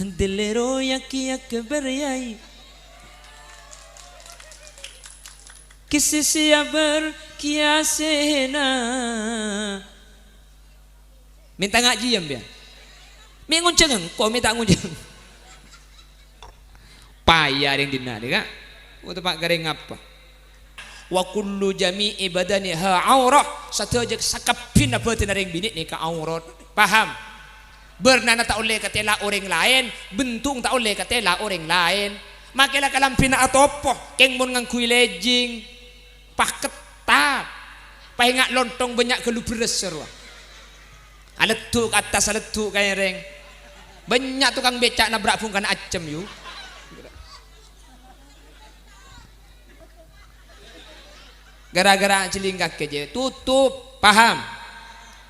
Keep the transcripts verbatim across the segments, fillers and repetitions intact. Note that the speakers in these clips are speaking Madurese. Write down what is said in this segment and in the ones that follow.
Dellero yaki-yaki beryai. Kisi siya berkiasena. Minta ngaji ya, mbiyan. Mi ngunjung engko', minta ngunjung. Paya reng dinna' deh, Kak. Mau tempat kering apa? Wa kullu jami'i badaniha aurah. Sadhâjâ sakabbhiyânna bhâdhânna rèng binè' nèka aurat. Paham? Bârnana ta' ollè katèla orèng laèn, bendhung ta' ollè katèla orèng laèn. Makè la kalambhina atopo, kèng mon ngangghuy lejing, pas ketat. Pas enga' lontong bânnya' ghâllu bherrâs rowa. Aleddu' ka attas, aleddu' ka èrèng. Bânnya' tokang bèca' nabrak bhungkana ajâm, yu. Gara-gara jhelling kakè jâ, tutup. Paham?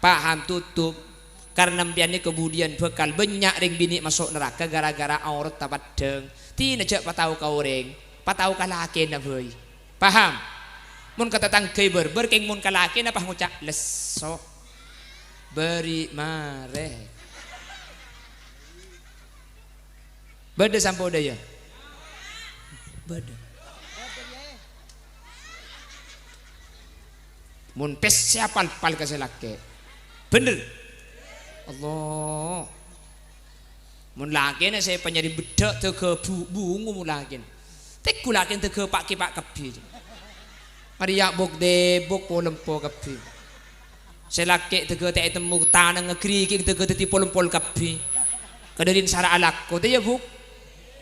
Paham, tutup. Karna empèyan nèka budiyân bhâkal bânnya' rèng binè' maso' naraka gara-gara aoratta paddhâng. Dina jhâ' patao ka orèng, patao ka lakèna bhâi. Paham? Mon ka tatangghâ èbârbâr, kèng mon ka lakèna pas ngoca', "Lesso. Bâri' marè." Bâdâ sampo dâ' iyâ? Bâdâ. Mon pèssè apal-pal ka sè lakè'. Bhender. Allah. Mon lakèna sè panyarè beddhâ' dâgâ bu-, bungo mon lakèna. Tèngghu lakèna dâgâ pa'-kèpa' kabbhi. Marè ya' bok-dèbok po-lempo kabbhi. Sè lakè' dâgâ ta' ètemmo tanangnga ghârighi' dâgâ dhâddhi pol-empol kabbhi. Kadhâddhiyân sara alako, tè, ya, Bu'?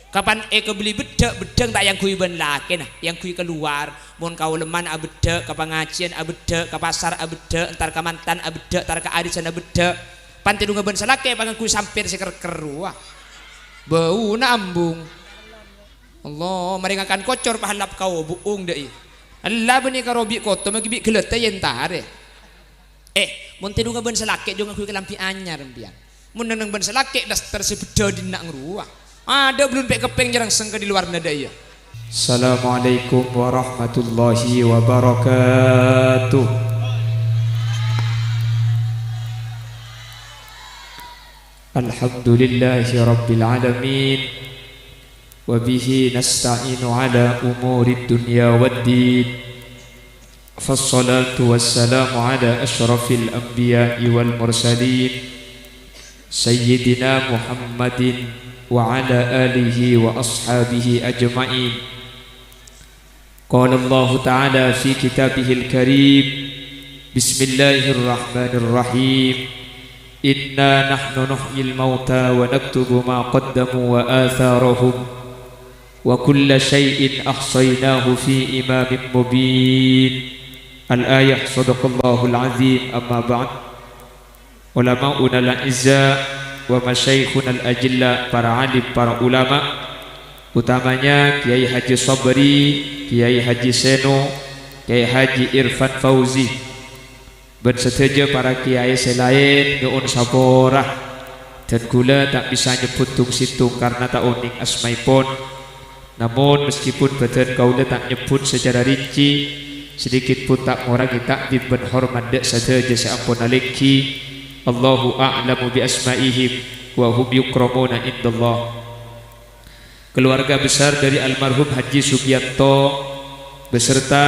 Kapan èkabelli beddhâ', beddhâng ta' èangghuy bân lakèna, èangghuy kalowar. Mon ka olemman abeddhâ', ka pangajiyân abeddhâ', ka pasar abeddhâ', entar ka mantan abeddhâ', entar ka arisan abeddhâ'. Pan tèdungnga bân sè lakè' pangangghuy sampèr sè ker-ker rowa. Bâuna ambung. Allah, marè ngakan kocor pahallap kao bu'ung dâ'i. Ella bânnè karo bi' koto magi bi' ghellâtta èntarè. Eh, mon tèdungnga bân sè lakè' jhâ' ngangghuy kalambhi anyar, empèyan. Mon neng-neng bân sè lakè' daster sè beddhâ dinna' ngrowa. Adâ' bellun pè' keppèng nyerang sengka di luar nada iya. Assalamualaikum warahmatullahi wabarakatuh. Alhamdulillahi rabbil alamin. Wa bihi nasta'inu ala umurid dunya waddin. Fassalatu wassalamu ala asyrafil anbiya'i wal mursalin, Sayyidina Muhammadin wa ala alihi wa ashabihi ajma'in. Qala Allahu ta'ala fi kitabihil karim, Bismillahirrahmanirrahim. Inna nahnu nuhyil mauta wa naktubu ma qaddamu wa atharahum. Wa kulla syai'in ahsaynahu fi imamin mubin. Al-ayah, sadaqallahul azim, amma ba'd. Ulama'unal a'izza wa masyayikhunal ajilla, para alim, para ulama, utamanya Kiai Haji Sabri, Kiai Haji Seno, Kiai Haji Irfan Fauzi, bân sadhâjâ para kiai sè laèn nyo'on sapora. Dân kaulâ ta' bisa nyebbhut tong-sèttong karna ta' onèng asmaèpon. Namon, meskipun bâdân kaulâ ta' nyebbhut sacara rinci, sedikit pun ta' ngorangè ta'dim bân hormat dâ' sadhâjâ sè ampon alèngghi. Allahu a'lamu bi asma'ihim wa hum yukramuna indallah. Keluarga besar dari almarhum Haji Sugiyanto beserta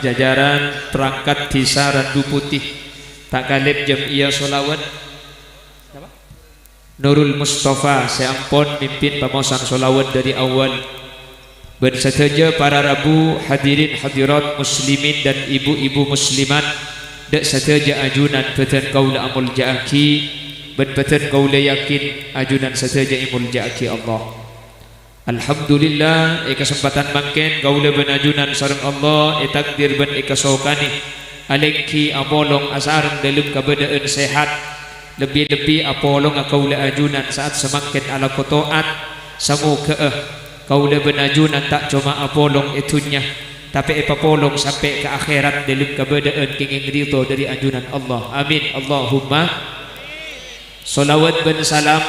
jajaran perangkat Desa Randu Putih, ta' kalèp jam'iyah sholawat Nurul Mustafa sè ampon mimpin pamaosan sholawat dâri awwal, bân sadhâjâ para rabu, hadirin hadirat, muslimin dan ibu-ibu muslimat, dâ' sadhâjâ ajunan bâdân kaulâ amolja'aghi, bân bâdân kaulâ yakin ajunan sadhâjâ èmolja'aghi Allah. Alhamdulillah, è kasempadhân mangkèn kaulâ bân ajunan sareng Allah ètakdir bân èkasokanè alèngghi apolong asareng dâlem kabâdâ'ân sehat, lebbi-lebbi apolonga kaulâ ajunan sa'at samangkèn alako to'at. Samoghâ'â kaulâ bân ajunan ta' coma apolong è dhunnya, tapè èpapolong sampè' ka akhèrat dâlem kabâdâ'ân kèngèng ridho dâri ajunan Allah. Amin, Allahumma. Sholawat bân salam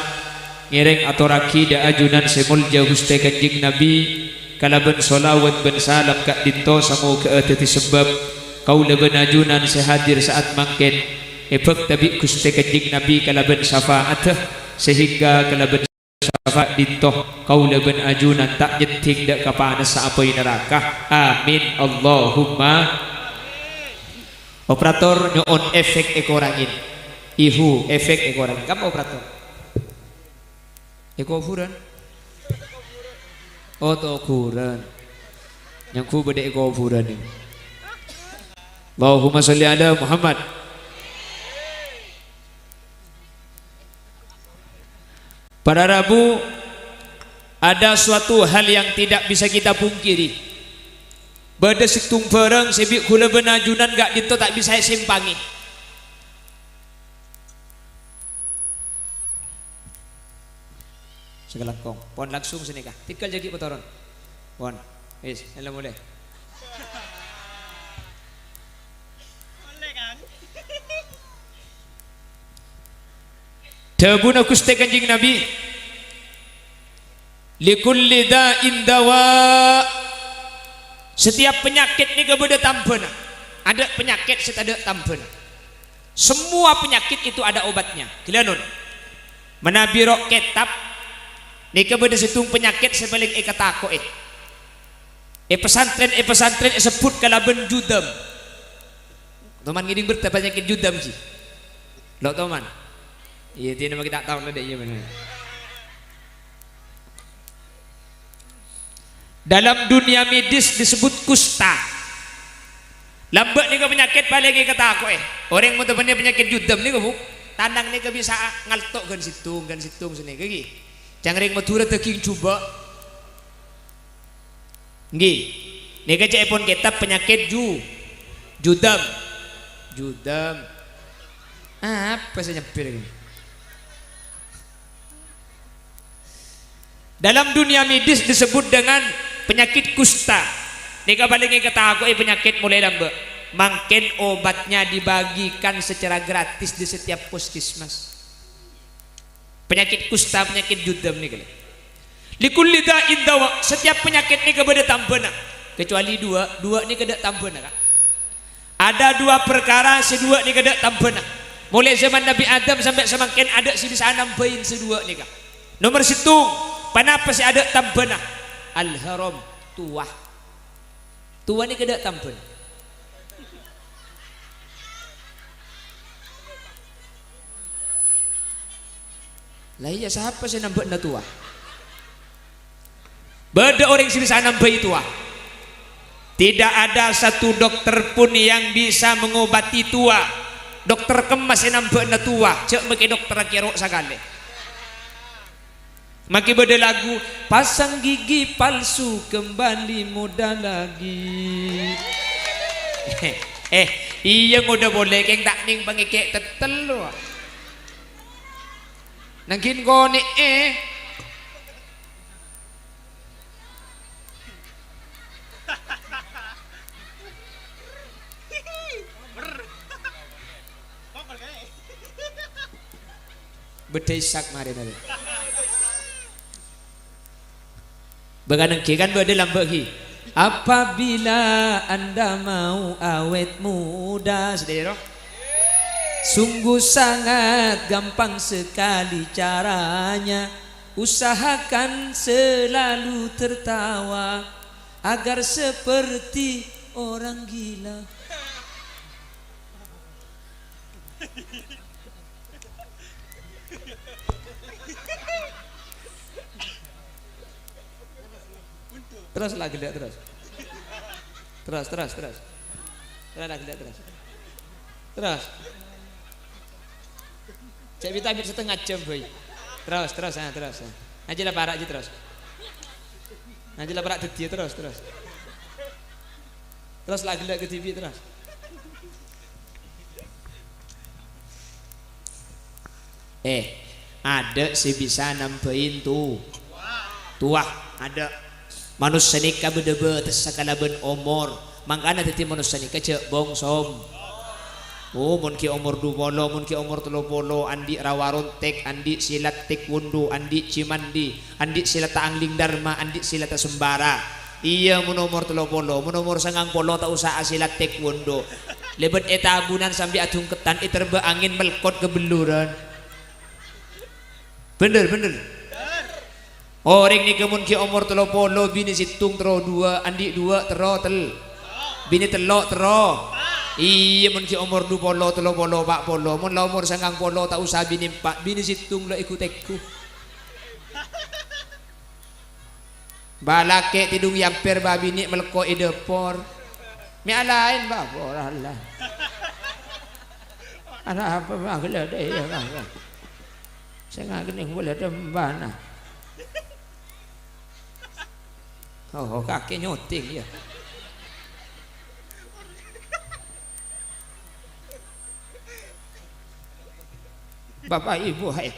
ngèrèng atorraghi dâ' ajunan sè molja Ghustè Kanjeng Nabi, kalabân sholawat bân salam ka'dinto samoghâ'â dhâddhi sabâb kaulâ bân ajunan sè hadir sa'at mangkèn èbhâkta bi' Ghustè Kanjeng Nabi kalabân syafa'addhâ, sehingga kalabân syafaat dinto, kaulâ bân ajunan ta' nyeddhing dâ' ka panassa apoy naraka. Amin, Allahumma. Operator, nyo'on efek èkorangè. Ihu, efek èkorangè. Kamma operator? È kobhurân? Oh, togurân. Nyangghul bâdâ è kobhurân nèko. Allahumma sholli ala Muhammad. Para rabu, ada suatu hal yang tidak bisa kita pungkiri. Bâdâ sèttong bhârâng sè bi' ghulâ bân ajunan ka'dinto ta' bisa èsèmpangè. Sakalangkong. Pon langsung sanèka. Tèngghâl jhâ' ghi' patoron. Pon. Wis, ella molè. Dhâbuna Ghustè Kanjeng Nabi, "Likulli da'in dawa." Setiap penyakit nèka bâdâ tambhâna. Adâ' penyakit sè tadâ' tambhâna. Semua penyakit itu ada obatnya. Ghilâ non. Manabi ro' kètab, nèka bâdâ sèttong penyakit sè palèng èkatako'è. È pesantren, è pesantren èsebbhut kalabân judam. Toman ngèdhing bhertâ penyakit judam, jhi? Lo' toman? Iyâ, dhina mangkè ta' tao la dâ' iyâ bhender. Dalam dunia medis disebut kusta. Lambâ' nèka penyakit palèng èkatako'è. Orèng mon teppanna penyakit judam nèka, Bu, tanang nèka bisa ngalto' ghân sèttong, ghân sèttong sanèka ghi. Can rèng Madhurâ dâging jhubâ'. Ngghi. Nèka ca'èpon kètab penyakit ju-, judam. Judam. Apa sè nyebbhir nèka? Dalam dunia medis disebut dengan penyakit kusta. Nèka palèng èkatako'è penyakit molaè lambâ'. Mangkèn obatnya dibagikan secara gratis di setiap puskesmas. Penyakit kusta, penyakit judam nèka lè. "Likulli da'in dawa," setiap penyakit nèka bâdâ tambhâna, kecuali dua, dua nèka tadâ' tambhâna, Ka'. Ada dua perkara sè dua nèka tadâ' tambhâna. Molaè zaman Nabi Adam sampè' samangkèn tadâ' sè bisa nambhâi sè dua nèka. Nomor sèttong, ponapa sè tadâ' tambhâna? Al-haram, towa. Towa nèka tadâ' tambhâna. La iyâ, sapa sè nambhâ'âna towa? Bâdâ orèng sè bisa nambhâi towa? Tidak ada satu dokter pun yang bisa mengobati towa. Dokter kemma sè nambhâ'âna towa, jhâ' makè dokter kèro' sakalè. Makè bâdâ lagu, "Pasang gigi palsu kembali muda lagi." Eh, iyâ ngoḍâ polè, kèng ta' nèng pangèkè' tèttèl, lo. Nangghin konè'è. Bâdâ Ishak marèna. Bâkana ngghi kan bâdâ lambâ' ghi. "Apabila Anda mau awet muda," sadhâjâ, roh. "Sungguh sangat gampang sekali caranya. Usahakan selalu tertawa agar seperti orang gila." Terros la ghellâ' terros. Terros, terros, terros. Terros la ghellâ' terros. Terros. Cè' bit-abit setengah jam, boy. Terros, terros, ah, terros, ah. Ajjhâ' la para' jiyâ terros. Ajjhâ' la para' dhâddhiyâ terros, terros. Terros la ghellâ' kadhibi' terros. Eh, adâ' sè bisa nambhâi tu-, towa, adâ'. Manossa nèka bâdâ bâtessa kalabân omor, mangkana dhâddhi manossa nèka jhâ' bong-som-, oh, mon ghi' omor du polo, mon ghi' omor tello polo, andi' rawa rontek, andi' silat taekwondo, andi' cimandi, andi' silat angling dharma, andi' silat sembara. Iyâ, mon omor tello polo, mon omor sangang polo ta' osa asilat taekwondo. Lèbât è tabunan sambi adhungketan, èterbâ' angèn melkot ka belluran. Bhender, bhender. Orèng nèka mon ghi' omor tello polo, binè sèttong terro duwâ', andi' duwâ' terro tel-, binè tello' terro. Iyâ, mon ghi' omor du polo, tello polo, pa' polo, mon la omor sangang polo ta' osa binè empa', binè sèttong la èghu-tèghu. Bâ lakè' tèdung è amper, bâ binè' malèkko' è dâpor. Mè' alaèn, bâ, pora la. Arapa, bâ, ghellâ' dâ' iyâ, bâ, bâ. Sè ngakènè ghellâ' dâmbana. Oh, kakè nyotèng, yâ. Bapak, Ibu, hai.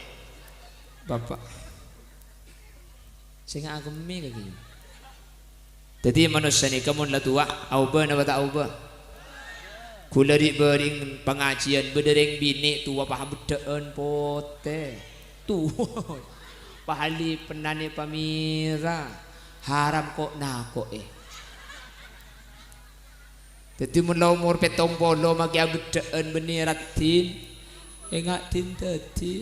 Bapak. Sè ngakemmè kakè. Dhâddhi manossa nèka mon la towa, aobâ napa ta' aobâ? Ghulâ ri'-bâri' pangajiân bâdâ rèng binè' towa paha beddhâ'ân potè. Towa. Paha lipennanè pamèra. Haram ko'-nako'è. Dhâddhi mon la omor pèttong polo makè abeddhâ'ân bânnè raddhin, ènga' din dhâddhi.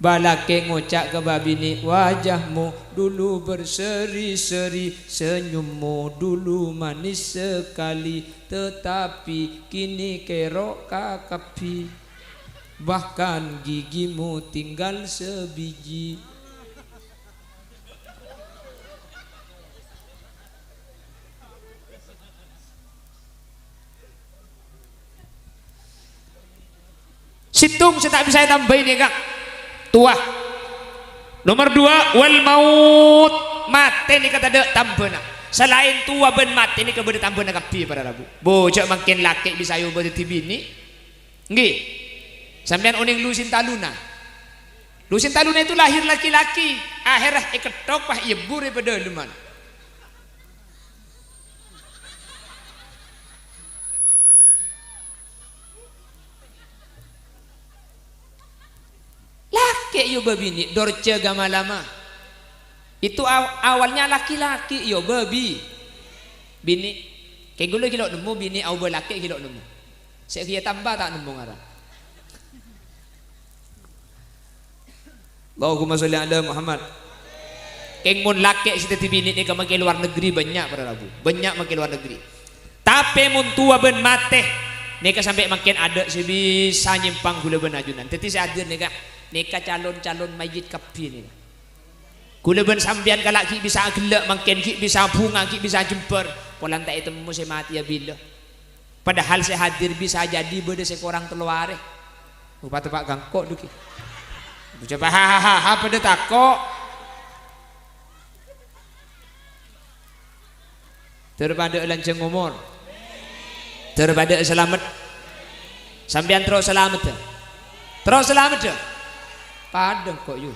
Bâ lakè' ngoca' ka bâ binè', "Wajahmu dulu berseri-seri, senyummu dulu manis sekali, tetapi kini kèro' kakabbhi, bahkan gigimu tinggal sebiji." Sèttong sè ta' bisa ètambâi nèka towa. Nomer duwâ', wal maut. Matè nèka tadâ' tambâna. Salaèn towa bân matè nèka bâdâ tambâna kabbhi, para rabu. Bu, jhâ' mangkèn lakè' bisa èobâ dhâddhi binè'. Ènggi. Sampèyan onèng Lucinta Luna. Lucinta Luna itu lahir laki-laki, akhèrra èketthok pas èebbhur è padâlemman. Lakè' èobâ binè', dorja gama lama. Itu aw-, awalnya laki-laki èobâ bi-, binè'. Kèng ghulâ ghi' lo' nemmo binè' aobâ lakè' ghi' lo' nemmo. Sè kèya tamba ta' nemmo ngara. Allahumma sholli ala Muhammad. Kèng mon lakè' sè dhâddhi binè' nèka makè lowar negri bânnya', para rabu. Bânnya' makè lowar negri. Tapè mon towa bân matè, nèka sampè' mangkèn adâ' sè bisa nyèmpang ghulâ bân ajunan. Dhâddhi sè hadir nèka, nèka calon-calon mayyit kabbhi nèka. Ghulâ bân sampèyan kala' ghi' bisa aghellâ' mangkèn, ghi' bisa bhunga, ghi' bisa jembhâr, polana ta' ètemmo sè matèya bilâ. Padahal sè hadir bisa jadi bâdâ sè korang tello arè. Upama pa' gangko' dhu ghi. Bocah hahaha padâ tako'. Dâr padâ lanjhâng omor. Dâr padâ salamet. Sampèyan terro salamet, dâ. Terro salamet, dâ. Padâ engko', yu.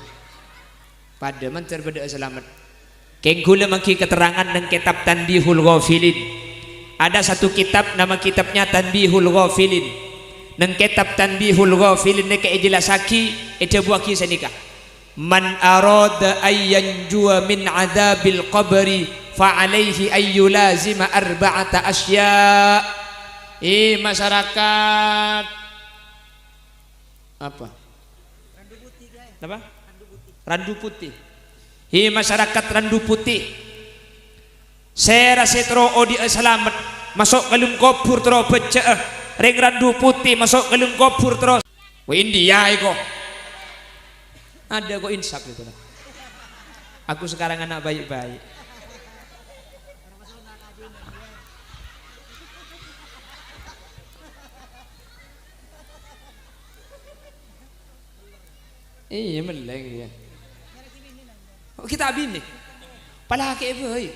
Padâ mandhâr bâdâ salamet. Kèng ghulâ mangghi keterangan neng kètab Tanbihul Ghafilin. Ada satu kitab, nama kitabnya Tanbihul Ghafilin. Neng kètab Tanbihul Ghafilin nèka èjellassaghi, èdhâbuwaghi sanèka, "Man arada an yanjuwa min adzabil qabri, fa alaihi an yulazima arba'ata asya." Eh, masyarakat. Apa? Napa? Randu Putih. Hi, masyarakat Randu Putih. Sèra sè terro odi'â salamet, maso' ka lem kobhur terro bâcca'a, "Rèng Randu Putih maso' ka lem kobhur terro." Wah, India iko. Ada kok insaf itu, lah. Aku sekarang anak baik-baik. Iyâ, mellèng, iyâ. Kok ghi' ta' abinè? Palakè'è bhâi.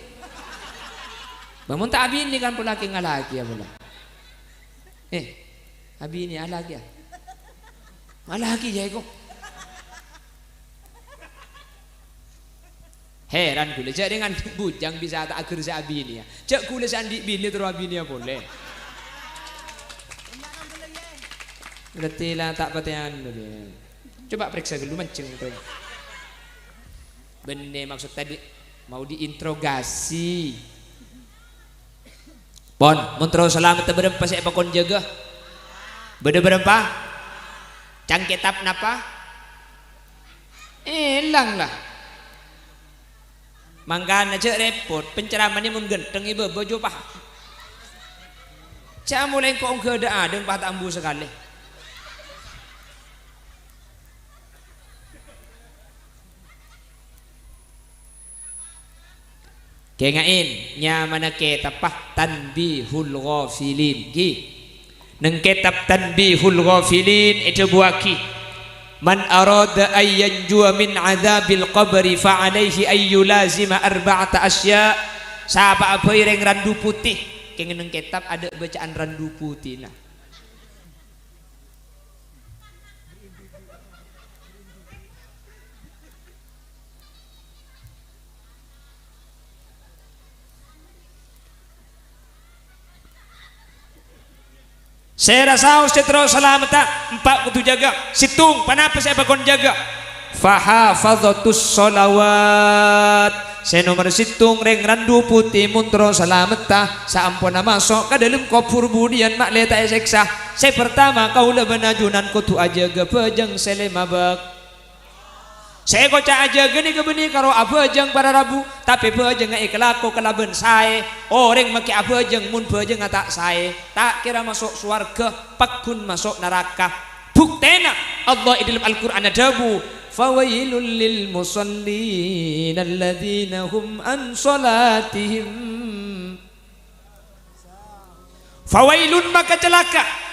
Bâ, mon ta' abinè kan palakè' ngalakèya, bâ la. Eh, abinè alakèya. Alakèya, iyâ, iko. Heran ghulâ, jhâ' rèng andi' bujang bisa ta' aghârsè abinèya. Jhâ' ghulâ sè andi' binè terro abinèya polè. Berarti la ta' patè anu, deh. Coba periksa dulu, manjeng, rèng. Bânnè maksud tadi mau diinterogasi. Pon, mon terro salamet bârâmpa sè èpakon jâgâ? Bâdâ bârâmpa? Cang kètab napa? Eh, Èlang, la. Mangkana jhâ' rèpot, penceramana mon ghântheng è bâbâ jhâ' paham. Jhâ' molè engko' ongghâ dâ'-adâ' pas ta' ambu sakalè. Kènga'è, nyamana kètabbhâ Tanbihul Ghafilin, ghi. Neng kètab Tanbihul Ghafilin èdhâbuwâghi, "Man arada an yanjuwa min adzabil qabri fa alaihi an yulazima arba'ata asya'." Sapa'a bhâi rèng randu putè, kèng neng kètab adâ' bâca'an randu putèna. Sè rasaos sè terro salameddhâ, empa' kodhu jâgâ. Sèttong, ponapa sè èpakon jâgâ? Fahafadhatus sholawat. Sè nomer sèttong, rèng randu putè mon terro salameddhâ, saamponna maso' ka dâlem kobhur budiyân ma'lè ta' èsèksa. Sè partama, kaulâ bân ajunan kodhu ajâgâ bhâjâng sè lèma bâk. Sè èkoca' ajâgâ nèka bânnè karo abhâjâng para rabu, tapè bhâjângnga èkalako kalabân saè. Orèng makè abhâjâng mon bhâjângnga ta' saè, ta' kèra maso' sowarghâ, pagghun maso' naraka. Buktèna, Allah è dâlem Al-Qur'an adhâbu, "Fawailul lil musallin alladzina hum an shalatihim." Fawailun, maka calaka'.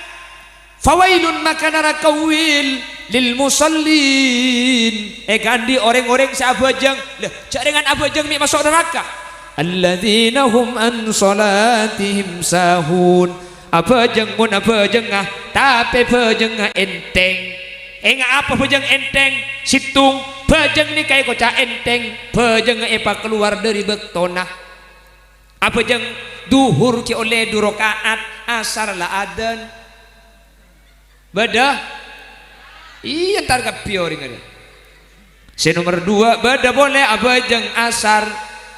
Fawailun, maka naraka wil, lil musallin. Èkaandi' orèng-orèng sè abhâjâng. Lah, jhâ' rèngan abhâjâng mè' maso' naraka. Alladzina hum an shalatihim sahun. Abhâjâng mon abhâjângnga, tapè bhâjângnga ènthèng. Enga' apa bhâjâng ènthèng? Sèttong, bhâjâng nèka èkoca' ènthèng, bhâjângnga èpakalowar dâri bâktona. Abhâjâng dhuhur ghi' ollè du raka'at, asar la adân. Bâdâ? Iyâ, entar kabbhi orèng arèya. Sè nomer duwâ', bâdâ polè abhâjâng asar,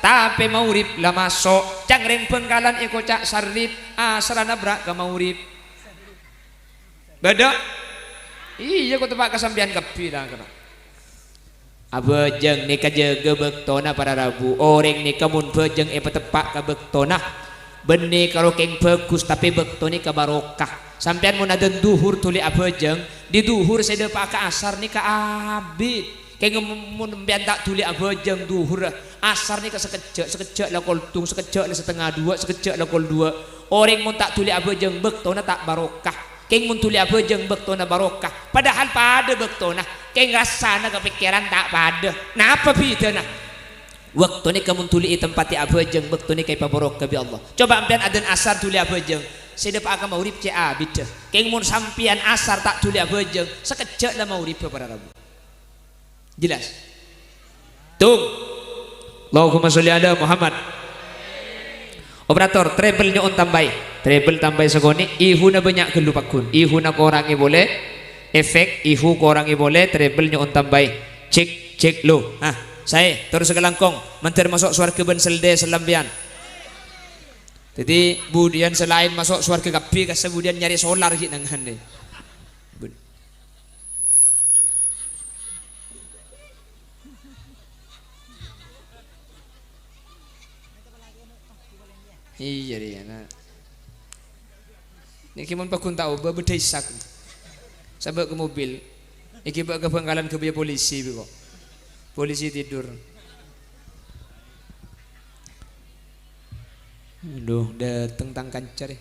tapè maghrib la maso'. Can rèng Bhângkalan èkoca' sarrif, asarra nabrak ka maghrib. Bâdâ? Iyâ, kok teppa' ka sampèyan kabbhi, ta' kèra. Abhâjâng nèka jâgâ bâktona para rabu. Orèng nèka mon bhâjâng èpateppa' ka bâktona, bânnè karo kèng bhâghus, tapè bâkto nèka barokah. Sampèyan mon adân dhuhur dhuli abhâjâng, di dhuhur sè dâpa'a ka asar nèka abit. Kèng mon sampèyan ta' dhuli abhâjâng dhuhur, asar nèka sakejjhâ', sakejjhâ' la kolthung, sakejjhâ' la satengnga duwâ', sakejjhâ' la kol duwâ'. Orèng mon ta' dhuli abhâjâng, bâktona ta' barokah. Kèng mon dhuli abhâjâng bâktona barokah, padahal padâ bâktona, kèng rassana ka pèkkèran ta' padâ. Napa bhidhâna? Bâkto nèka mon dhuli ètempatè abhâjâng, bâkto nèka èpabarokah bi' Allah. Coba sampèyan adân asar dhuli abhâjâng, sè dâpa'a ka maghrib cè' abiddhâ. Kèng mon sampèyan asar ta' dhuli abhâjâng, sakejjhâ' la maghribbhâ para rabu. Jelas? Tung. Allahumma sholli ala Muhammad. Operator, treble nyo'on tambâi. Treble tambâi sakonè', ihuna bânnya' ghâllu pagghun. Ihuna korangè polè, efek ihu korangè polè, treble nyo'on tambâi. Cek, cek, lo. Nah, saè, terros kalangkong. Mandhâr maso' sowarghâ bân sèldè sampèyan. Dhâddhi, budiyân sè laèn maso' sowarghâ kabbhi, kassa budiyân nyarè solar ghi' nang ghândhi. Bun. Iyâ, rèya, na. Nèkè mon pagghun ta' obâ, bâdâ Ishak. Sabâ' ka mobil. Nèkè bâ' ka Bhângkalan ghâbâyâ polisi, bi' ko'. Polisi tidur. Aduh, dâteng tang kanca, rè.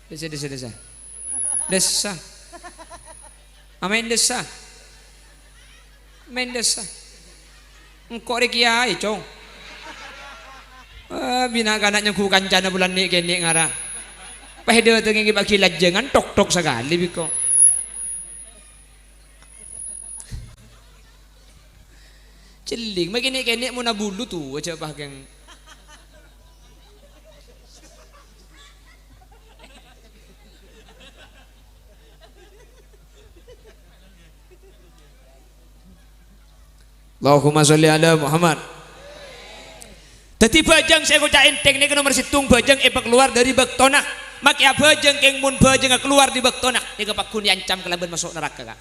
Dessa, dessa, dessa. Dessa. Amaèn dessa. Maèn dessa. Engko' rè kèyaè, Cong. Eh, bina' kana' nyongghu kancana bulân nè'-kènè' ngara. Pas èdâtengngè bâgi lajângan, tok-tok sakalè, bi' ko'. Cellèng, ma' kènè'-kènè' mon abulu towa jhâ' pakèng. Allahumma sholli ala Muhammad. Dhâddhi bhâjâng sè èkoca' ènthèng nèka nomer sèttong, bhâjâng èpakalowar dâri bâktona. Make abhâjâng, kèng mon bhâjângnga kalowar è bâktona, nèka pagghun èancam kalabân maso' naraka, Ka'.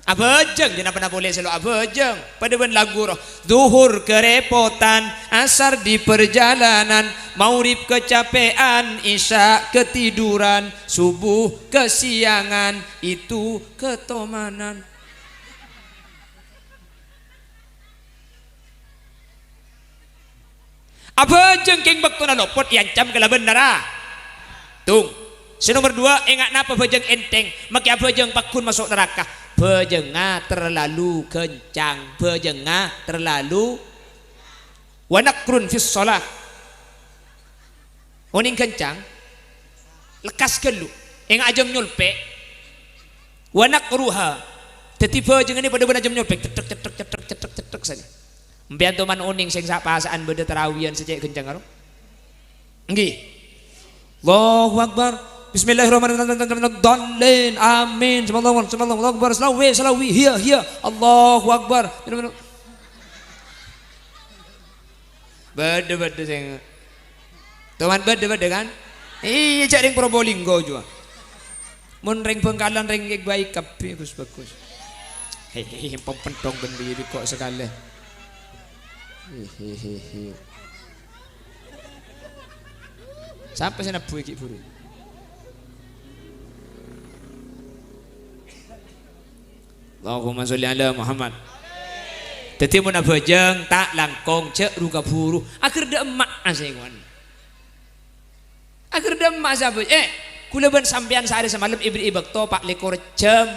Abhâjâng, jhâ' napa-napa polè sè lo' abhâjâng. Padâ bân lagu roh. Dhuhur kerepotan, asar di perjalanan, maghrib kecapean, isya ketiduran, subuh kesiangan, itu ketomanan. Abhâjâng kèng bâktona lopot èancam kalabân nara-, tung. Sè nomer duwâ', enga' napa bhâjâng ènthèng, make abhâjâng pagghun maso' naraka. Bhâjângnga terlalu kencang, bhâjângnga terlalu, wa naqrun fis shalah. Onèng kencang, lekkas ghâllu. Enga' ajâm nyolpè'. Wa naqruha. Dhâddhi bhâjângnga nè padâ bân ajâm nyolpè'. Cetthek, cetthek, cetthek, cetthek, cetthek, sanè. Empèyan toman onèng sèng sa-, pasa'an bâdâ tarawiyan sè cè' kencang, aro? Ènggi. Allahu Akbar. Bismillahirrahmanirrahim. Amin. Subhanallah, subhanallah, Allahu Akbar. Salawi, salawi. Hiya, hiya. Allahu Akbar. Bâdâ, bâdâ sèng. Toman bâdâ, bâdâ kan? Iyâ, jhâ' rèng Probolinggo jhuwa. Mon rèng Bhângkalan, rèng Kèng Baik kabbhi, Gus, bagus. Hehehe, pempentong bân bi' bi' kok sakalè. Hehehe. Sapa sè nebbhu ghi' buru? Allahumma sholli ala Muhammad. Dhâddhi mon abhâjâng ta' langkong, jhâ' ru-kaburu. Aghâr dâ' emma' asèngowan. Aghâr dâ' emma' sabâ-, eh, kaulâ bân sampèyan saarè samalem èberri'i bâkto pa' lèkor jam.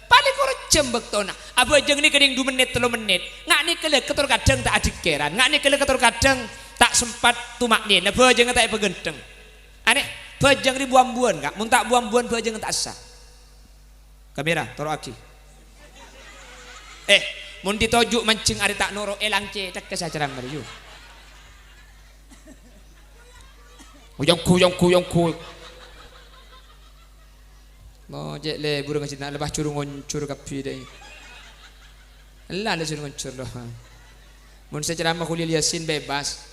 Pa' lèkor jam bâktona. Abhâjâng nèka kèng du mennit, tello mennit. Nga' nèka la kator kadhâng ta' adhikèran. Nga' nèka la kator kadhâng ta' sempat tuma'nina. Bhâjângnga ta' èpaghântheng. Anè, bhâjâng rè bu-ambuwân, Ka'. Mon ta' bu-ambuwân, bhâjângnga ta' essa. Kamera, toro'aghi. Eh, mon ditoju' manjheng arè ta' noro', èlang cèthagghâ sè acaramma rèya. Ghu-yong-ghu, yong-ghu, yong-ghu. Mo, cè' lèbur ngajhina, la pas jhur-ngonjhur kabbhi dâi. Ella, la jhur-ngonjhur, lo. Mon sè ceramah Kholil Yasin bebas.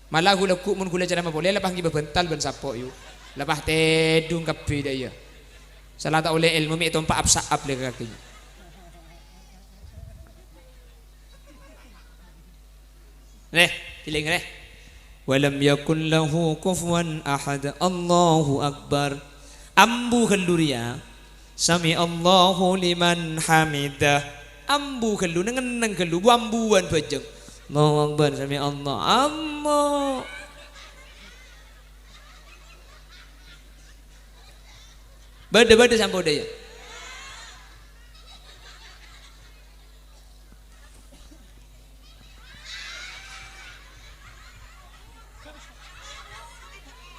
Mala ghu-lagghu' mon ghulâ ceramah polè, la pas ngibâ bântal bân sapo', yu. La pas tèdung kabbhi dâ' iyâ. Sala ta' ollè èlmo mè' ètompa' ap-sa'ap lè ka kakè. Nè, èlèng, nè. Wa lam yakun lahu kufuwan ahad. Allahu Akbar. Ambu ghâllu rèya. Sami'allahu liman hamidah. Ambu ghâllu, neng-enneng ghâllu, bu-ambuwân bhâjâng. Allahu Akbar, sami'allah. Allah. Bâdâ, bâdâ sampon dâ' iyâ.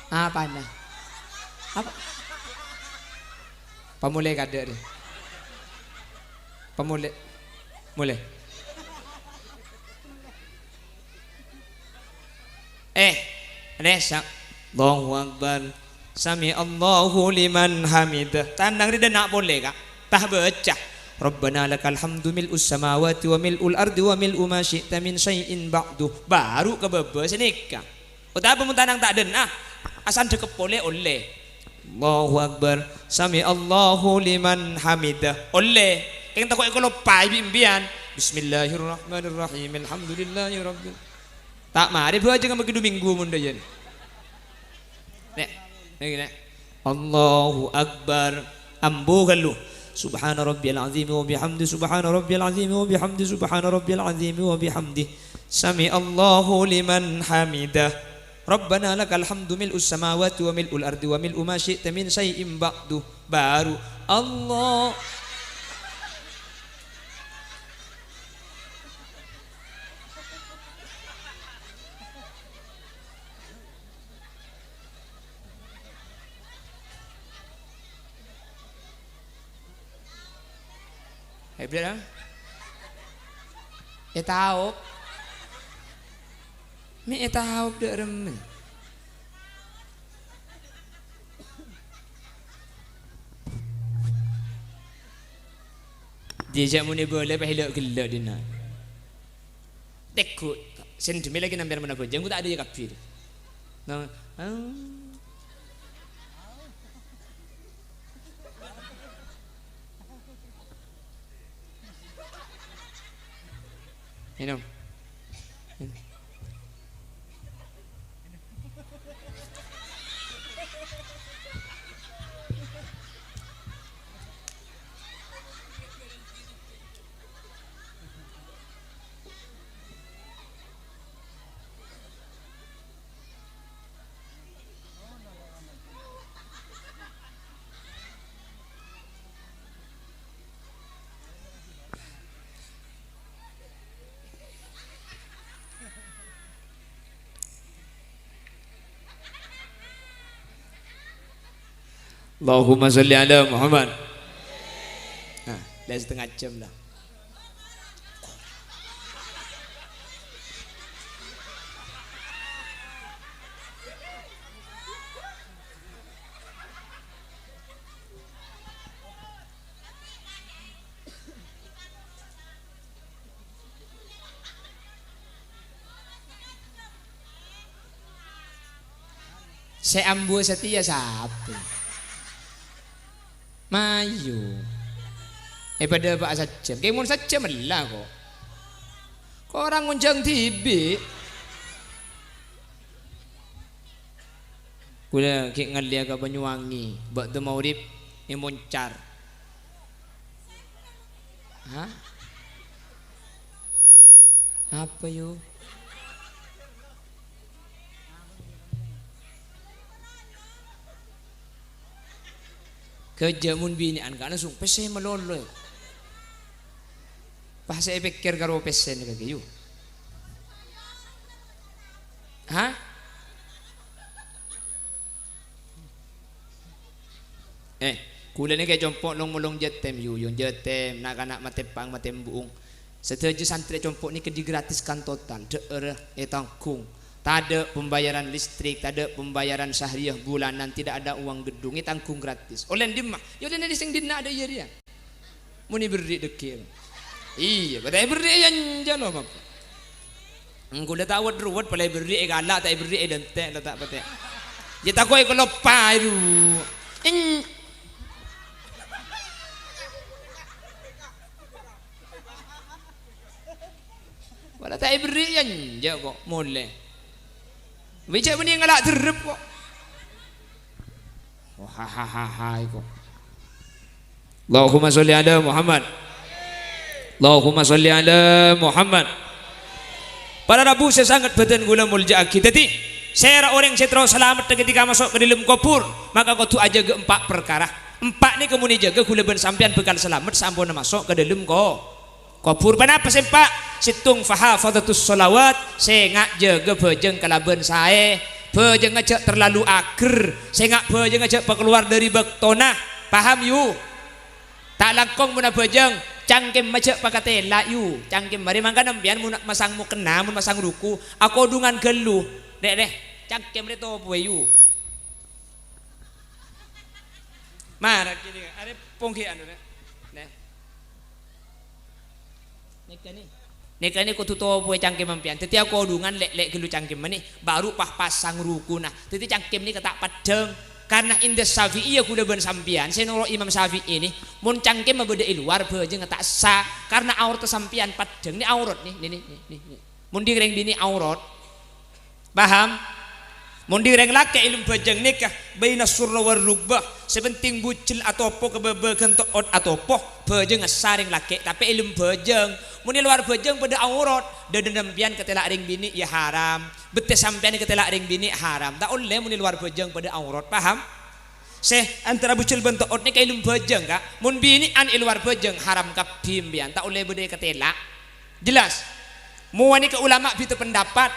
Apana? Apa? Pamolè kadâ' rè. Pamolè. Molè. Eh, nè, sa-, Allahu Akbar. Sami'allahu liman hamidah. Tanang rè dâ' enna' polè, Ka'. Ta' bâca. Rabbana lakal hamdu mil'us samawati wa mil'ul ardi wa mil'u ma syi'ta min syai'in ba'du. Baru ka bâbâ sanèka. Otabâ mon tanang ta' dâ' enna', asandhek polè ollè. Allahu Akbar. Sami'allahu liman hamidah. Ollè. Kèng tako' èkaloppaè bi' empèyan. Bismillahirrahmanirrahim. Alhamdulillahirabbil. Ta' marè bhâjângnga maghi du minggu mon dâ' iyâ. Nè, nè, nè. Allahu Akbar. Ambu ghâllu. Subhana rabbiyal azimi wa bihamdi, subhana rabbiyal azimi wa bihamdi, subhana rabbiyal azimi wa bihamdi. Sami'allahu liman hamidah. Rabbana lakal hamdu mil'us samawati wa mil'ul ardi wa mil'u ma syi'ta min syai'in ba'du. Baru Allah. Hebat, ah? Ètaop. Mè' ètaop dâ' remmè. Jhâ' mon èbâlâ pas èlè' ghellâ' dinna'. Tèghu', sè dhimèn lagi nampèr mènta bhâjâng, ghu ta' adâ' iyâ kabbhi. Nah, ah. Minum. Allahumma sholli ala Muhammad. Nah, la setengah jam la. Sè ambu satèya sapè? Mayu. È, padâ apa sajjhâm? Kè mon sajjhâm ella kok. Korang ngonjhâng dhibi'. Kulâ ghi' ngallèya ka Banyuwangi, bâdâ maghrib è Moncar. Hah? Apa, yu? Ghâjâ mon binè'an kana song pèssè malolo, yu. Pas sè èpèkkèr karo pèssèna kakè, yu. Hah? Eh, kulâ nèka compo' long-molong jâtèm, yu, yu, jâtèm, na'-kana' matè pang, matè bu'ung. Sadhâjâ santrè compo' nèka digratiskan total, dhâ'ârâ ètanggung. Tadâ' pembayaran listrik, tadâ' pembayaran sahriyah bulanan, tidak ada uang gedung, ètanggung gratis. Ollè dimma? Ya ollè nèka sèng dinna' adâ' iyâ rèya. Mon èberri' dhâggi'. Iyâ, bâdâ èberri' yâ enjâ' lo, Bapa'. Engko' la ta' wet-ruwet, pola èberri' èkala', ta' èberri' èdentè', la ta' patè. Yâ tako' èkaloppaè, ru. Eng-, Wala ta' èberri' yâ enjâ' ko', molè. Bâjâ bânnè ngala' derrep ko'. Wah, ha, ha, ha, ha, iko. Allahumma sholli ala Muhammad. Allahumma sholli ala Muhammad. Para rabu sè sanget bâdân kulâ molja'aghi. Dhâddhi, sèra orèng sè terro salamet ketika maso' ka dâlem kobhur, maka kodhu ajâgâ empa' parkara. Empa' nèka mon èjâgâ kulâ bân sampèyan bhâkal salamet saamponna maso' ka dâlem ko-, Kobhur. Ponapa sè empa'? Sèttong, fahafadhatus sholawat, sènga' jâgâ bhâjâng kalabân saè. Bhâjângnga jhâ' terlalu ager, sènga' bhâjângnga jhâ' pakalowar dâri bâktona. Paham, yu? Ta' langkong mon abhâjâng, cangkemma jhâ' pakatèla', yu. Cangkem marè mangkana empèyan mon masang mokena, mon masang ruku, akodhungan ghâllu. Rè', rè', cangkem rè topowè, yu. Mara kènè, arè pongghi anu, rè'. Nè. Nèka nè. Nèka nè kodhu topowè cangkem empèyan. Dhâddhi akodhungan lè'-lè' ghâllu cangkem nè, baru pas pasang rukuna. Dhâddhi cangkem nèka ta' peddhâng. Karna inda Syafi'iyah kulâ bân sampèyan, sè noro' Imam Syafi'i nè, mon cangkem bâdâ è lowar, bhâjângnga ta' sah. Karna aurat sampèyan peddhâng. Nè aurat nè, nè, nè, nè, nè, nè. Mon dhi rèng binè' aurat. Paham? Mon dhi rèng lakè' è lem bhâjâng nèka, baina surra war rukbah. Sè penting bujel atopo ka bâbâghân to'ot atopo, bhâjângnga sarèng lakè', tapè è lem bhâjâng. Mon è lowar bhâjâng padâ aurat, dâdâna sampèyan katèla' rèng binè' ya haram. Bettè sampèyan katèla' rèng binè' haram. Ta' ollè mon è lowar bhâjâng padâ aurat, paham? Sè antara bujel bân to'ot nèka è lem bhâjâng, Ka'. Mon binè'an è lowar bhâjâng, haram kabbhi sampèyan. Ta' ollè bâdâ è katèla'. Jelas? Mowa nèka ulama bhidhâ pendapat.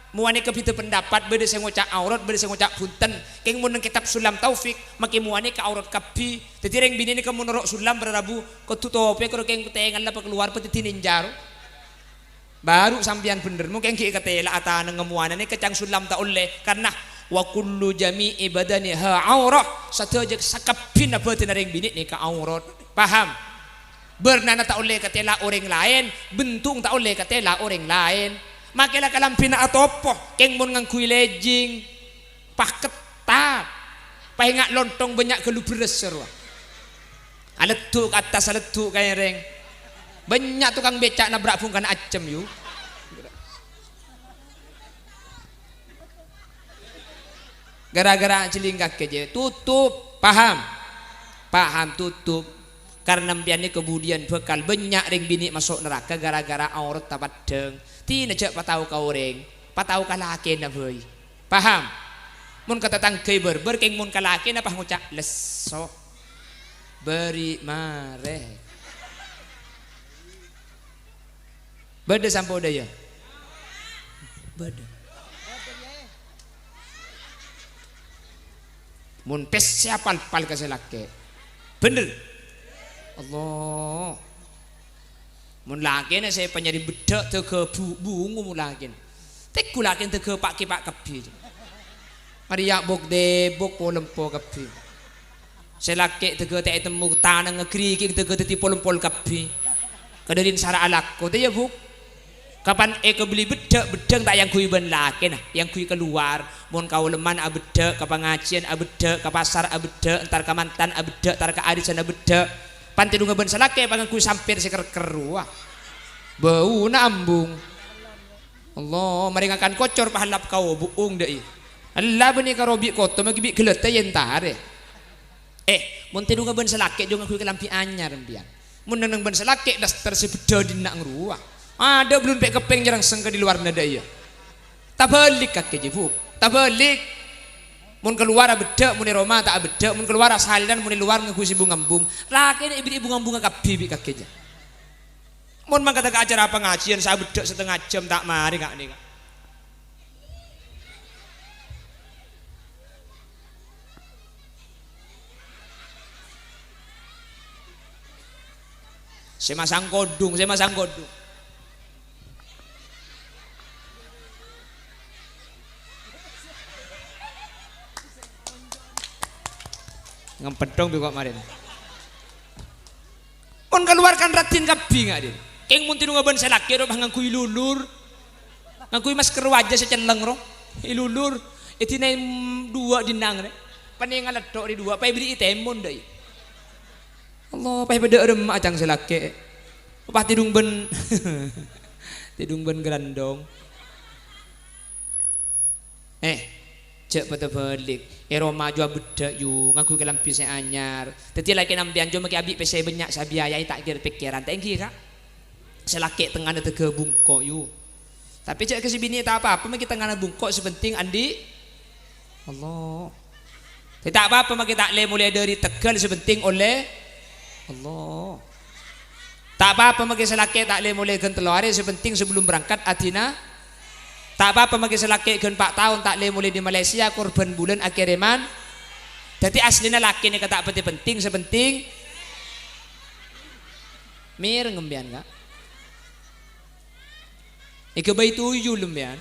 Mowa nèka bhidhâ pendapat, bâdâ sè ngoca' aurat, bâdâ sè ngoca' bhunten. Kèng mon neng kètab Sulam Taufik, makè mowa nèka aurat kabbhi. Dhâddhi rèng binè' nèka mon noro' Sulam para rabu, kodhu topè karo kèng tèngalla pakalowar padâddhi nènjâr. Baru sampèyan bhendher, mungkin ghi' katèla' atanengnga mowana nèka ca'na Sulam ta' ollè, karna wa kullu jami'i badaniha aurah, sadhâjâ sakabbhiyânna bâdânna rèng binè' nèka aurat. Paham? Bârnana ta' ollè katèla' orèng laèn, bendhung ta' ollè katèla' orèng laèn. Makè la kalambhina atopo, kèng mon ngangghuy lejing, pas ketat. Pas enga' lontong bânnya' ghâllu bherrâs, rowa. Aleddhu' ka attas, aleddhu' ka èrèng. Bânnya' tokang bèca' nabrak bhungkana ajâm, yu. Gara-gara jhelling kakè jâ, tutup. Paham? Paham, tutup. Karna empèyan nèko budiyân bhâkal bânnya' rèng binè' maso' naraka gara-gara aoratta paddhâng. Dina jâ' patao ka orèng, patao ka lakèna bhâi. Paham? Mon ka tatangghâ èbârbâr, kèng mon ka lakèna pas ngoca', "Lesso. Bâri' marè." Bâdâ sampo dâ' iyâ? Bâdâ. Mon pèssè apal-pal ka sè lakè'. Bhender. Allah. Mon lakèna sè panyarè beddhâ' dâgâ bu-, bungo mon lakèna. Tèngghu lakèna dâgâ pa'-kèpa' kabbhi. Arèya bok-debok polempo kabbhi. Sè lakè' dâgâ ta' ètemmo tanangnga, ghârighi' dâgâ dhâddhi pol-empol kabbhi. Kadhâddhiyân sara'a lako, ta' iyâ, Bu'? Kapan èkabelli beddhâ', beddhâng ta' èangghuy bân lakèna, èangghuy kalowar. Mon ka olemman abeddhâ', ka pangajiyân abeddhâ', ka pasar abeddhâ', entar ka mantan abeddhâ', entar ka arisan abeddhâ'. Pan tèdungnga bân sè lakè' pangangghuy sampèr sè ker-ker rowa. Bâuna ambung. Allah, marè ngakan kocor pahallap kao bu'ung dâ'i. Ella bânnè karo bi' koto magi bi' ghellâtta èntarè. Eh, mon tèdungnga bân sè lakè' jhâ' ngangghuy kalambhi anyar empèyan. Mon neng-neng bân sè lakè' daster sè beddhâ dhinna' ngrowa. Adâ' bellun pè' keppèng nyerrengseng ka di lowarra dâ' iyâ. Tabâlik kakè jâ, Bu'. Tabâlik. Mon kalowar abeddhâ', mon è roma ta' abeddhâ', mon kalowar asalènan, mon è lowar ngangghuy sè bung-ambung. Lakèna èberri'i bung-ambungnga kabbhi bi' kakè jâ. Mon mangkada ka acara pangajiyân sè abeddhâ' satengnga jam ta' marè ka'nèka. Sè masang kodhung, sè masang kodhung. Ngempèdhong bi' kok marèna. Mon kalowar kan raddhin kabbhi, nga', Din. Kèng mon tèdungnga bân sè lakè' rowa ngangghuy lulur. Ngangghuy masker wajah sè celleng rowa. Èlulur. Èdina'è, mm, duwâ' dhinna' rè. Panènga leddhok rè duwâ', paèberri'i tèmon dâ'i. Allah, paèbâdâ remma acang sè lakè'. Pas tèdung bân, tèdung bân grandong. Eh, jhâ' padâ bâlik. È roma jhâ' abeddhâ', yu, ngangghuy kalambhi sè anyar. Dhâddhi lakèna empèyan jhâ' makè abi' pèssè bânnya' sè abiayaè ta' kèr-pèkkèran. Ta' ènggi, Ka'? Sè lakè' tengngana dâgâ bungko', yu. Tapè jhâ' ka sè binè' ta' apa-apa, makè tengngana bungko', sè penting andi' Allah. Ta' apa-apa, makè ta' lè-molè dâri Tegal, sè penting ollè Allah. Ta' apa-apa, makè sè lakè' ta' lè-molè ghân tello arè, sè penting sebelum berangkat adina. Ta' apa-apa, makè sè lakè' ghân pa' taon ta' lè-molè di Malaysia, korban bulân akèrèman. Dhâddhi, asllèna lakè' nèka ta' patè penting, sè penting mèreng empèyan, Ka'. Èghâbây tuyul empèyan.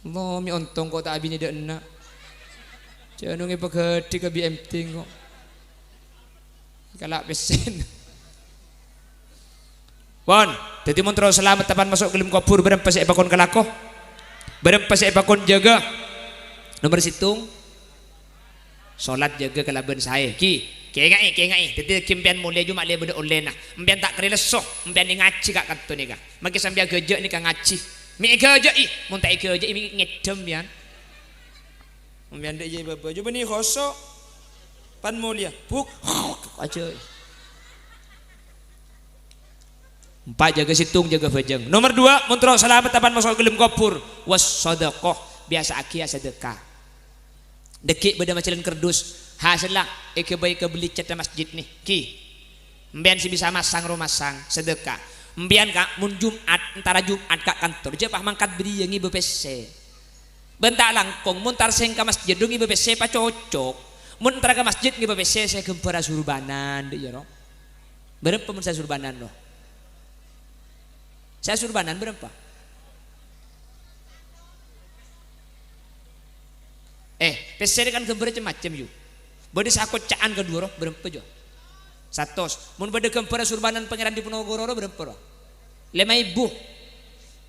Allah, mè' ontong ko' ta' abinè dâ' enna'. Jhâ' nongè paghâdhi ka bi' empèyan ko'. Kala' pèssèna. Pon, dhâddhi mon terro salamet tapan maso' ka dâlem kobhur, bârâmpa sè èpakon kalako? Bârâmpa sè èpakon jâgâ? Nomer sèttong. Solat jâgâ kalabân saè. Ki, kèngaè, kèngaè. Dhâddhi, ghi empèyan molè jhâ' ma' lè bâdâ ollèna. Empèyan ta' karè lesso. Empèyan ngajhi ka kanto nèka. Makè sampè' aghâjâ' nèka ngajhi. Mè' èghâjâ'i. Mon ta' èghâjâ'i, mè' ngèdhâm empèyan. Empèyan dâ' iyâ bâbâ. Jhâ' bânnè khoso'. Pan molèya. Buk. Ajâ. Empa', jâgâ sèttong, jâgâ bhâjâng. Nomer duwâ', mon terro salamet tapan maso' ka dâlem kobhur, was sadaqah, biyasa'aghi asadâka. Dhâggi' bâdâ majhâlân kardus, hasèlla èghâbây kabelli catta masjid nè, ghi. Empèyan sè bisa masang ro masang, sadâka. Empèyan, Ka', mon Jum'at, entara Jum'at ka kantor, jhâ' pas mangkat bâriyâ ngibâ pèssè. Bân ta' langkong, mon entar sèng ka masjid ro ngibâ pèssè pacocok. Mon entara ka masjid ngibâ pèssè sè ghâmbhâr asurbanan, dâ' iyâ ro. Bârâmpa mon sè asurbanan ro? Sè asurbanan bârâmpa? Eh, pèssè rè kan ghâmbhârrâ cem-macem, yu. Bâdâ sè akocca'an kadhuwâ ro, bârâmpa, jhâ? Satos. Mon bâdâ ghâmbhâr asurbanan Pangèran Diponegoro ro, bârâmpa ro? Lèma èbu.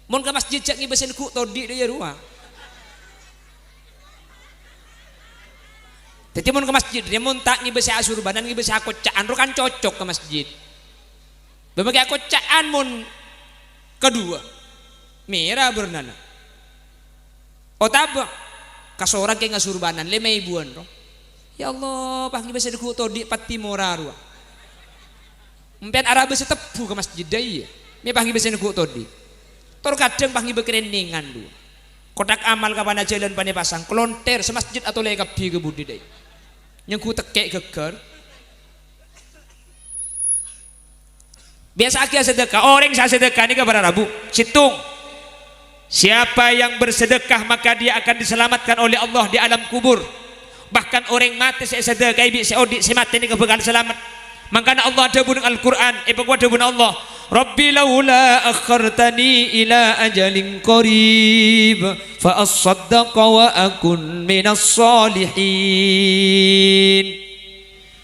Mon ka masjid jhâ' ngibâ sè neggu' todi' dâ' iyâ rowa. Dhâddhi mon ka masjid rè, mon ta' ngibâ sè asurbanan, ngibâ sè akocca'an ro kan cocok ka masjid. Bâ makè akocca'an mon kadhuwâ. Mèra bârnana. Otabâ Kasorang kèng asurbanan, lèma èbuwân, ro. Ya Allah, pas ngibâ sè neggu' todi' pati mora rowa. Empèyan arabâ sè tebbu ka masjid, dâ' iyâ. Mè' pas ngibâ sè neggu' todi'. Tor kadhâng pas ngibâ krènèngan, rowa. Kotak amal ka pana jhâlân panèpasang, kalonthèr, sè masjid atolè kabbhi ka budi, dâ' iyâ. Nyengghu tekkè' ghâggâr. Biyasa'aghi asadhâka. Orèng sè asadhâka nèka para rabu. Sèttong. Siapa yang bersedekah, maka dia akan diselamatkan oleh Allah di alam kubur. Bahkan orèng matè sè èsadhâkaè bi' sè odi' sè matè nèka bhâkal salamet. Mangkana Allah adhâbu neng Al-Qur'an, èpakowat dhâbuna Allah, "Rabbi laula akhartani ila ajalin qarib, fa assaddaqa wa akun minas solihin."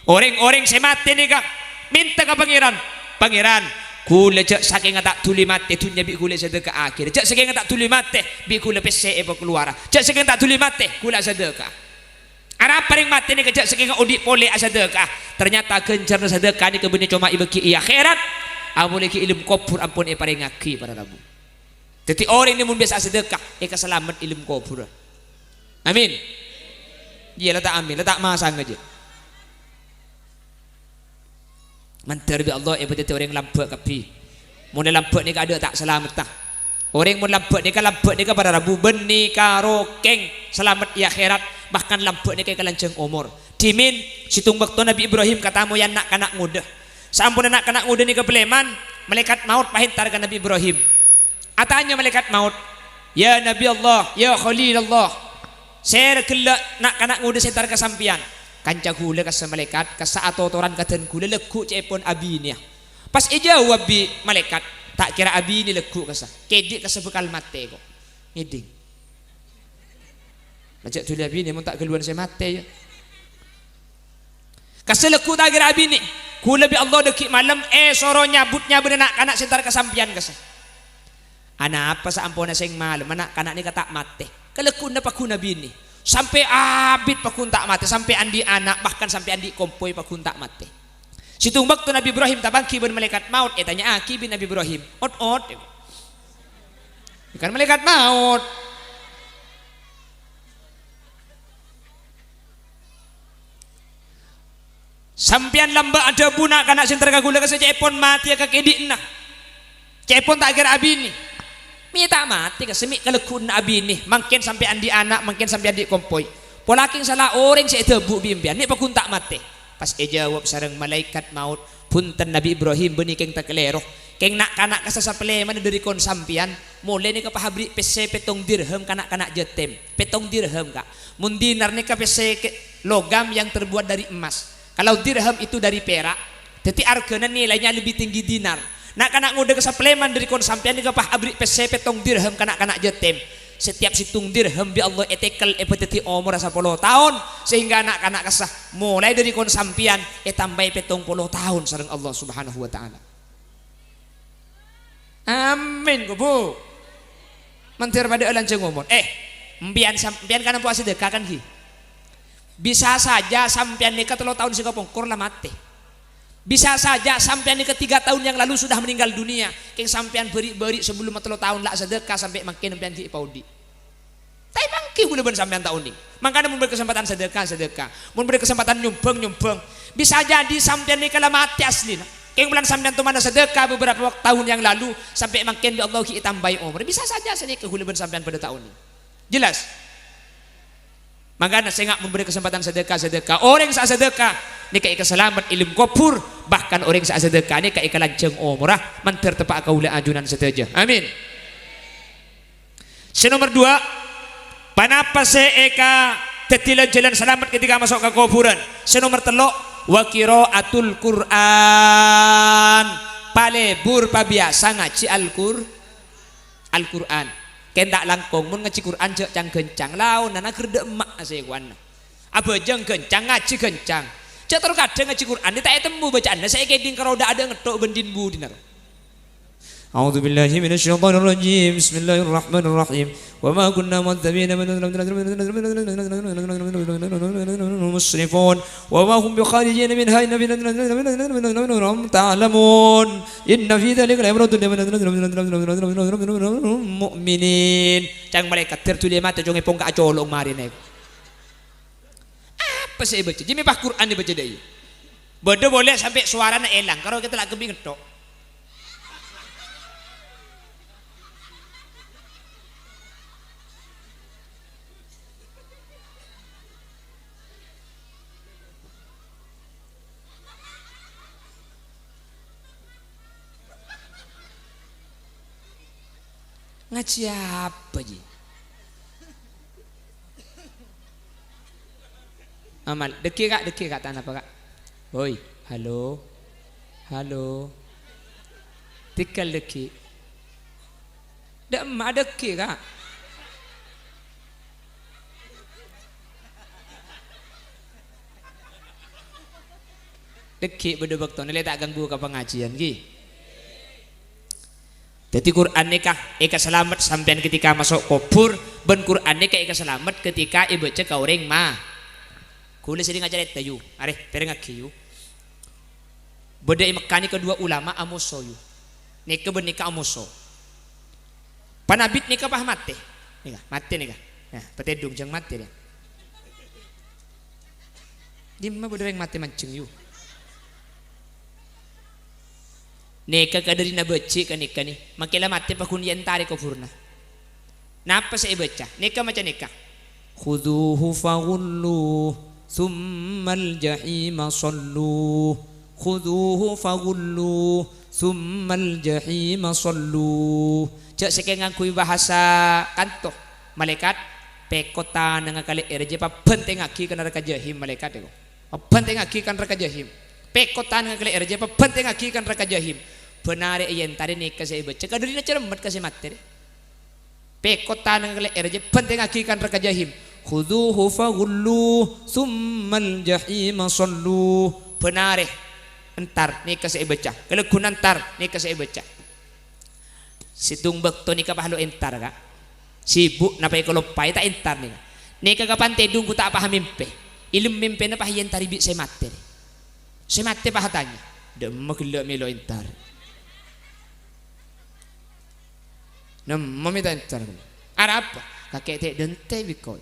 Orèng-orèng sè matè nèka mènta ka Pangèran, "Pangèran, ghulâ jhâ' sakènga ta' dhuli matè, dhunnya bi' ghulâ èsadhâka'aghi. Jhâ' sakènga ta' dhuli matè, bi' ghulâ pèssè èpakalowara. Jhâ' sakènga ta' dhuli matè, ghulâ asadhâka." Arapa rèng matè nèka jhâ' sakènga odi' polè asadhâka. Ternyata ghânjhârânna sadhâka nèka bânnè coma èbâghi è akhèrat, amolè ghi' è alam kobhur ampon èparèngaghi, para rabu. Dhâddhi, orèng nè mon biyasa asadhâka, èkasalamet è alam kobhurrâ. Amin. Iyâ, la ta' amin, la ta' masanga jiyâ. Mandhâr bi' Allah èpadhâddhi orèng lambâ' kabbhi. Mon è lambâ' nèka adâ' ta' salametta. Orèng mon lambâ' nèka, lambâ' nèka para rabu bânnè karo kèng salamet è akhèrat, bahkan lambâ' nèka èkalanjhâng omor. Dhimèn, sèttong bâkto Nabbhi Ibrahim katamoy na'-kana' ngodâ. Saamponna na'-kana' ngodâ nèka palèman, malaèkat maot pas èntar ka Nabbhi Ibrahim. Atanya malaèkat maot, "Ya Nabi Allah, ya Khalil Allah, sèra ghellâ' na'-kana' ngodâ sè èntar ka sampèyan?" "Kanca ghulâ," kassa malaèkat, "kassa atotoran ka dân ghulâ lagghu' cè'èpon abinèya." Pas èjâwâb bi' malaèkat, "Ta' kèra abinè lagghu', kassa. Kèdhi' kassa bhâkal matè, ko'." Ngèdhing. Ajjhâ' dhuli abinè mon ta' ghâlluwân sè matè, yâ. Kassa lagghu' ta' kèra abinè. Ghulâ bi' Allah dhâggi' malem èsoro nyabut nyabâna na'-kana' sè èntar ka sampèyan, kassa. Anapa saamponna sèng malem, na'-kana' nèka ta' matè? Kalagghu'na pagghun abinè. Sampè' abit pagghun ta' matè, sampè' andi' ana', bahkan sampè' andi' kompoy pagghun ta' matè. Sèttong bâkto Nabbhi Ibrahim tapangghi bân malaèkat maot, ètanya'aghi bi' Nabbhi Ibrahim, "Ot-ot?" Kan malaèkat maot. Sampèyan lambâ' adhâbu na'-kana' sè èntar ka ghulâ, kassa cè'èpon matèya kakèdhi'na. Cè'èpon ta' kèra abinè. Mè' ta' matè, kassa, mè' kalagghu'na abinè. Mangkèn sampè' andi' ana', mangkèn sampè' andi' kompoy. Pola kèng sala orèng sè èdhâbu bi' empèyan, mè' pagghun ta' matè. Pas èjâwâb sareng malaèkat maot, "Bhunten, Nabbhi Ibrahim, bânnè kèng takalèro. Kèng na'-kana' kassa sapalèmana dhâri kon sampèyan, molaè nèka pas aberri' pèssè pèttong dirham ka na'-kana' jâtèm." Pèttong dirham, Ka'. Mon dinar nèka pèssè ke-, logam yang terbuat dari emas. Kalau dirham itu dari perak, dhâddhi arghâna nilainya lebih tinggi dinar. Na'-kana' ngodâ ka sapalèman dhâri kon sampèyan nèka pas aberri' pèssè pèttong dirham ka na'-kana' jâtèm. Setiap sèttong dirham bi' Allah ètèkel èpadhâddhi omorra sapolo taon, sehingga na'-kana' kassa molaè dhâri kon sampèyan ètambâi pèttong polo taon sareng Allah Subhanahu wa Ta'ala. Amin, ko', Bu. Mandhâr padâ alanjhâng omor. Eh, empèyan sam-, empèyan kan ampo asadhâka, kan, ghi? Bisa saja sampèyan nèka tello taon sè kapongkor la matè. Bisa saja sampèyan nèka tiga tahun yang lalu sudah meninggal dunia. Kèng sampèyan bâri'-bâri' sabellunna tello taon la asadhâka sampè' mangkèn empèyan ghi' èpaodi'. Tapè èpangghi ghulâ bân sampèyan ta' onèng. Mangkana mon bâdâ kasempadhân sadhâka, sadhâka. Mon bâdâ kasempadhân nyombhâng, nyombhâng. Bisa jadi sampèyan nèka la matè asllina. Kèng polana sampèyan tomana sadhâka beberapa wak-, tahun yang lalu, sampè' mangkèn bi' Allah ghi' ètambâi omor. Bisa saja sanèka ghulâ bân sampèyan padâ ta' onèng. Jelas? Mangkana sènga' mon bâdâ kasempadhân sadhâka, sadhâka. Orèng sè asadhâka nèka èkasalamet è alam kobhur, bahkan orèng sè asadhâka nèka èkalanjhâng omorra mandhâr teppa'a kaulâ ajunan sadhâjâ. Amin. Sè nomer dua, ponapa sè èka dhâddhi lan-jhâlân salamet ketika maso' ka kobhurân? Sè nomer tello', wa qiraatul Qur'an. Palebur pabiyasa ngajhi Al-Qur-, Al-Qur'an. Kèng ta' langkong, mon ngajhi Qur'an jhâ' cang-ghâncang, laonan aghârdhâ' emma' asèkowanna. Abhâjâng ghâncang, ngajhi ghâncang. Jhâ' terro kadhâng ngajhi Qur'an, ta' ètemmo bâca'anna sè èkèdhing ka roda adâ' ngetto' bân din-budina. أعوذ بالله من الشيطان الرجيم. بسم الله الرحمن الرحيم. وما كنا معذبين مصرفون. وما هم بخارجين منها إن في ذلك لعبرة لمؤمنين. Cang malaèkat, dhâr dhuli matè, cong èpongka' acolong marèna. Apa sè èbâca? Jiyâ mè' pas Qur'an èbâca dâ' iyâ. Bâdâ polè sampè' sowarana èlang, karo kita la kembi ngettok. Ngajhi apa, Ji? Amal, dhâggi', Ka', dhâggi', Ka', ta' napa, Ka'? Woi, halo. Halo. Tèghâl dhâggi'. Dâ' emma' dhâggi', Ka'. Dhâggi' bâdâ bâktona lè ta' ganggu ka pangajiyân, ghi. Dhâddhi, Qur'an nèka èkasalamet sampèyan ketika maso' kobhur, bân Qur'an nèka èkasalamet ketika èbâca ka orèng ma-, ghulâ sèrèng acarèta, yu. Arè, pèrengngaghi, yu. Bâdâ è Mekkah nèka duwâ' ulama amoso, yu. Nèka bân nèka amoso. Panabit nèka pas matè. Nèka, matè nèka. Nah, patèdung jhâng matè, yâ. Dimma bâdâ orèng matè manjheng, yu. Nèka kadhâddhina bâji' ka nèka, nè. Makè la matè paghun èentarè kobhurna. Napa sè èbâca? Nèka maca nèka. "Khudzuhu faghulluh, tsummal jahima shalluh. Khudzuhu faghulluh, tsummal jahima shalluh." Jhâ' sakèng ngangghuy bhâsa kanto, malaèkat, pèkot tanangnga ka lè'èrra jiyâ pabhântèngngaghi ka naraka jahim, malaèkat, èko. Pabhântèngngaghi ka naraka jahim. Pèkot tanangnga ka lè'èrra jiyâ pabhântèngngaghi ka naraka jahim. Bân arè èentarè nèka sè èbâca, kadhâddhina cermet ka sè matè, rè. Pèkot tanangnga ka lè'èrra jiyâ bhântèngngaghi ka naraka jahim. "Khudzuhu faghulluh, tsummal jahima shalluh." Bân arè èntar nèka sè èbâca. Kalagghuna èntar nèka sè èbâca. Sèttong bâkto nèka pas lo' èntar, Ka'. Sibuk napa èkaloppaè ta' èntar nèka. Nèka kapan tèdung ghu ta' pas mèmpè. Èlem mèmpèna pas èentarè bi' sè matè. Sè matè pas atanya, "Dâ'emma ghellâ' mèlo èntar?" Nemmo mè' ta' èntar. Arapa? Kakè' ta' dântè' bi' engko'.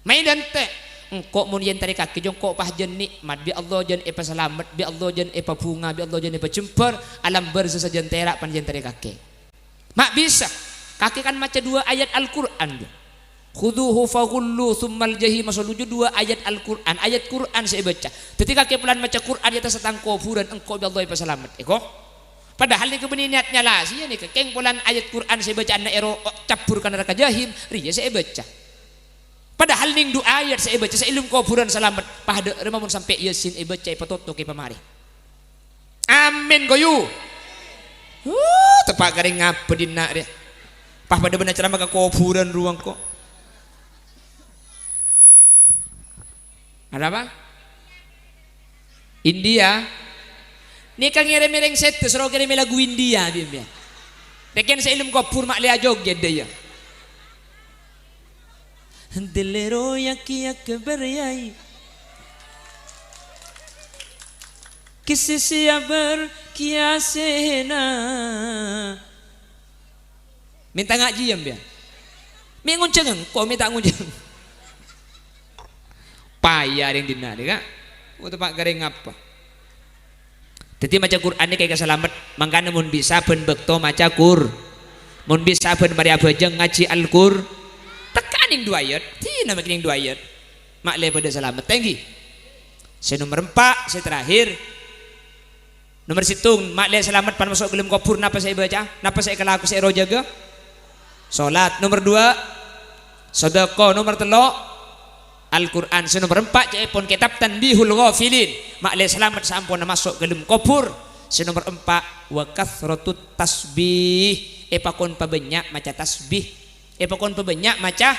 Mè' dântè'. Engko' mon èentarè kakè, jhâ' engko' pas jhân nè'mat, bi' Allah jhân èpasalamet, bi' Allah jhân èpabhunga, bi' Allah jhân èpajembhâr, alam barzakh sajân tèra' pan èentarè kakè. Ma' bisa. Kakè kan maca duwâ' ayat Al-Qur'an, jhâ. "Khudzuhu faghulluh, tsummal jahima shalluh," jhâ duwâ' ayat Al-Qur'an, ayat Qur'an sè èbâca. Dhâddhi kakè polana maca Qur'an è attas tang kobhurân, engko' bi' Allah èpasalamet. Èko? Padahal nèka bânnè niyat nyala, sèyah nèka, kèng polana ayat Qur'an sè èbâca'ana èro-, cabbhur ka naraka jahim, rèya sè èbâca. Padahal nèng du ayat sè èbâca, sè èlem kobhurân salamet, padâ rèma mon sampè' Yasin èbâca èpatotto' ka pamarè. Amin, koyu. Huh, teppa' karè ngabâ dinna' rè. Pas padâ bânnè ceramah ka kobhurân rowa engko'. Arapa? India. Nèka ngèrèmè rèng sèdhâ, soro kèrèmè lagu India, bi-, bi-. Rèkèn sè èlem kobhur ma' lè ajoget dâ' iyâ. Dellero yaki yakbar yai. Kisi siabar kiasena. Mènta ngajhi, yâ, mbiyan. Mè' ngonjhâng engko', mè' ta' ngonjhâng. Paya rèng dinna' nè, Ka'. Engko' teppa' karè ngabâ. Dhâddhi maca Qur'an nèka èkasalamet, mangkana mon bisa bân bâkto maca Qur-, mon bisa bân marè abhâjâng ngajhi Al-Qur-, tekka nèng du ayat, dina mè' nèng du ayat. Ma' lè padâ salamet, èngghi. Sè nomer empa', sè terakhir. Nomer sèttong, ma' lè salamet pan maso' ghâlem kobhur, napa sè èbâca? Napa sè èkalako sè èrojâgâ? Salat. Nomer duwâ', sadâkah. Nomer tello', Al-Qur'an. Sè nomer empa' ca'èpon kètab Tanbihul Ghafilin. Ma' lè salamet saamponna maso' ghâlem kobhur. Sè nomer empa', wa kathratut tasbih. Èpakon pabânnya' maca tasbih. Èpakon pabânnya' maca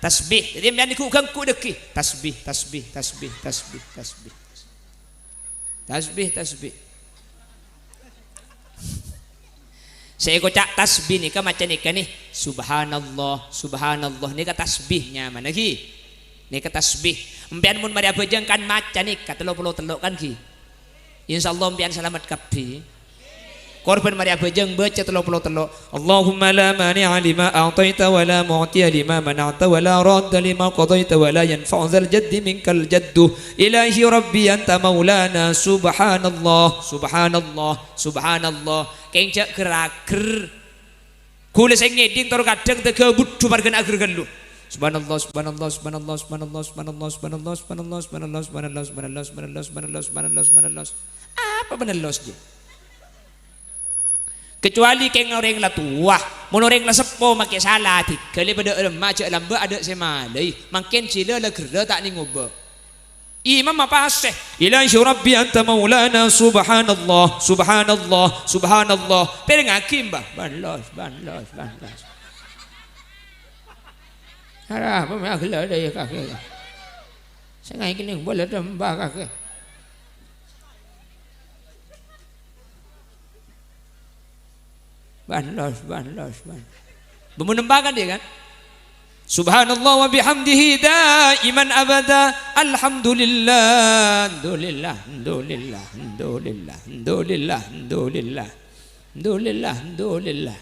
tasbih. Dhâddhi, sampèyan ghu-, ganggu dhâggi'. Tasbih, tasbih, tasbih, tasbih, tasbih. Tasbih, tasbih. Sè èkoca' tasbih nèka maca nèka nè, "Subhanallah, subhanallah." Nèka tasbih nyamana, ghi. Nèka tasbih. Empèyan mon marè abhâjâng kan maca nèka tello polo tello' kan, ghi. Insyaallah empèyan salamet kabbhi. Korban marè abhâjâng baca tello polo tello'. Allahumma la mani'a lima a'taita wa la mu'tiya lima mana'ta wa la radda lima qadaita wa la yanfa'u dzal jaddi minkal jaddu. Ilahi Rabbi anta maulana. Subhanallah, subhanallah, subhanallah. Kèng jhâ' ghâr-aghâr. Ghulâ sè ngèdhing tor kadhâng tèghâ budhu marghâna aghâr ghâllu. Subhanallah, subhanallah, subhanallah. Apa panellos, jâ? Kecuali kèng orèng la towa, mon orèng la seppo makè sala, adhighâlè padâ remma jhâ' lambâ' adâ' sè malaè, mangkèn jhilâ la ghârrâ ta' nèng obâ. Imam apasè, "Ilahi Rabbi anta maulana, subhanallah, subhanallah, subhanallah." Pèrèngngaghi, Mbah. Banlos, banlos, banlos. Arapa mè' aghellâ' dâ' iyâ kakè? Sè ngaè kennèng bâlâ dâ' Mbah kakè. Banlos, banlos, ban. Bâ mon nempa kan dia kan? Subhanallah wa bihamdihi daiman abada. Alhamdulillah, alhamdulillah, alhamdulillah, alhamdulillah, alhamdulillah, alhamdulillah, alhamdulillah.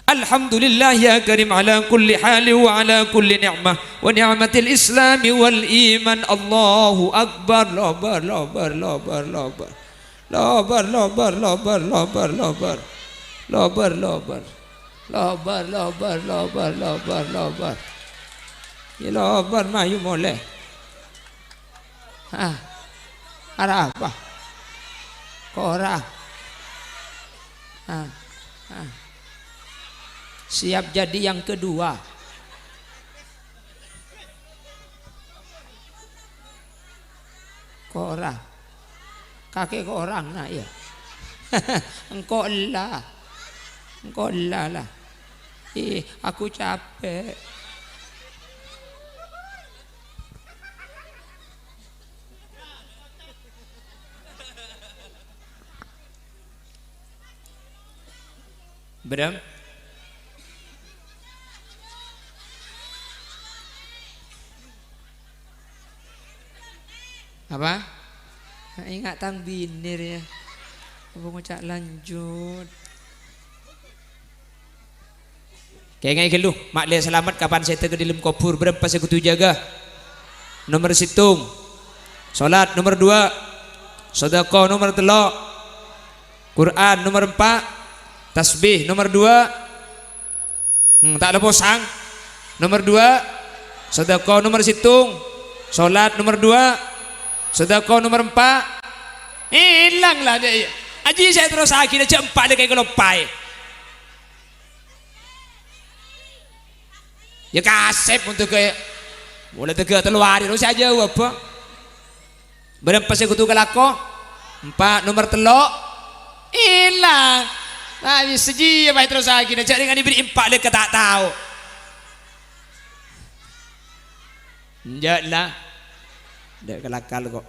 Alhamdulillah ya karim ala kulli hali wa ala kulli ni'mah wa ni'matil islami wal iman. Allahu akbar. Lobar, lobar, lobar, lobar. Lobar, lobar, lobar, lobar, lobar. Lobar, lobar. Lobar, lobar, lobar, lobar, lobar. Yâ lobar, mayu molè. Ah. Arapa? Korang. Ah. Ah. Siap jadi yang kedua. Korang. Kakè korang, nah, iyâ. Engko' ella. Engko' ella, la. Ih, aku capek. Berem? Apa? Enga' tang binè rèya. Apa ngoca' lanjut? Kaènga'è ghâllu, ma'lè salamet kapan sèdhâ ka dâlem kobhur, bârâmpa sè kodhu èjâgâ? Nomer sèttong, solat. Nomer duwâ', sodâko. Nomer tello', Qur'an. Nomer empa', tasbih. Nomer duwâ', hmm, ta' la posang. Nomer duwâ', sodâko. Nomer sèttong, solat. Nomer duwâ', sodâko. Nomer empa', èlang la, dâ' iyâ. Ajiyâ sè èterrossaghi, jhâ' empa' lè kaè kaloppaè. Yâ kasep mon tèghâ, mola tèghâ tello arè, terros sè ajâwâb, bâ. Bârâmpa sè kodhu kalako? Empa'. Nomer tello'? Èlang. Ta' bisa jiyâ, bhâi terrossaghi, jhâ' rèng anè bâri' empa' lè ka ta' tao. Enjâ' la. Dâ' kalakal ko'.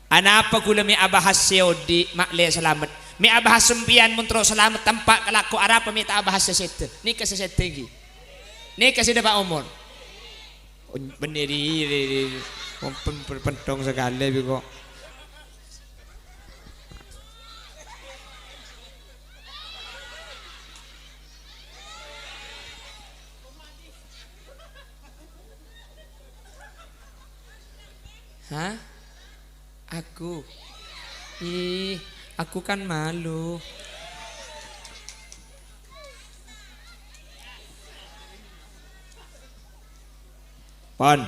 Anapa ghulâ mè' abahas sè odi', ma'lè salamet? Mè' abahas sampèyan mon terro salamet, tempa' kalako, arapa mè' ta' abahas sè sèdhâ? Nèka sè sèdhâ ènggi. Nèka sè dâpa' omor. Oh, bhender, ri, ri, ri. Wong pen-, pen-, pentong sakalè bi' ko'. Hah? Aku? Ih, aku kan malu. Pon.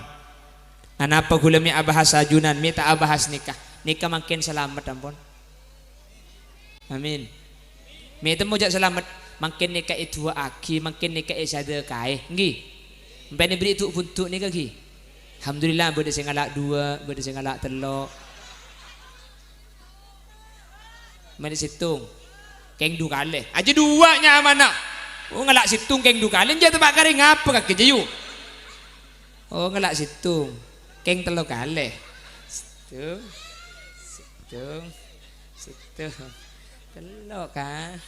Anapa ghulâ mè' abahas ajunan, mè' ta' abahas nèka? Nèka mangkèn salamet, ampon. Amin. Mè' temmo jhâ' salamet, mangkèn nèka èdu'aaghi, mangkèn nèka èsadhâkaè, ènggi? Empèyan èberri' du'-bundu' nèka, ghi? Alhamdulillah, bâdâ sè ngala' duwâ', bâdâ sè ngala' tello'. Mènè sèttong. Kèng du kalè. Ajâ duwâ' nyamana. Oh, ngala' sèttong kèng du kalè. Enjâ' tempa' karè ngapa kakè, jâ, yu? Oh, ngala' sèttong. Kèng tello kalè. Sèttong. Sèttong. Sèttong. Tello', kan?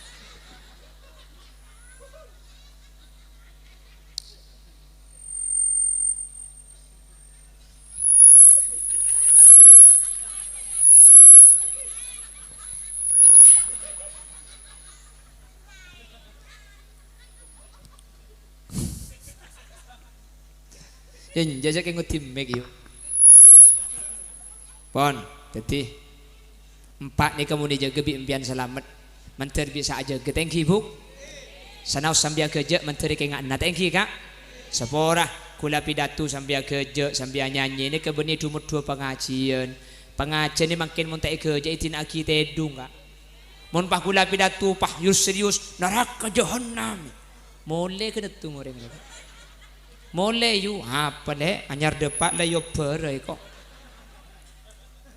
Enjâ' jâ' kè ngodhi mik, yu. Pon, dhâddhi, empa' nèka mon èjâgâ bi' empèyan salamet. Mandhâr bisa ajâgâ, ta' ènggi, Bu'? Sanaos sampèyan ghâjâ' mandhâr èkènga'na, ta' ènggi, Ka'? Sapora, ghulâ pidato sampèyan ghâjâ', sampèyan nyanyè, nèka bânnè dhu-meddhuwâ pangajiyân. Pangajiyân nè mangkèn mon ta' èghâjâ' èdina'aghi tèdung, Ka'. Mon pas ghulâ pidato, pas yu serius, naraka jahannam. Molè ghânèddhung orèng rèya. Molè, yu, apa, Lè'? Anyar dâpa', Lè', yu bârâi, ko'.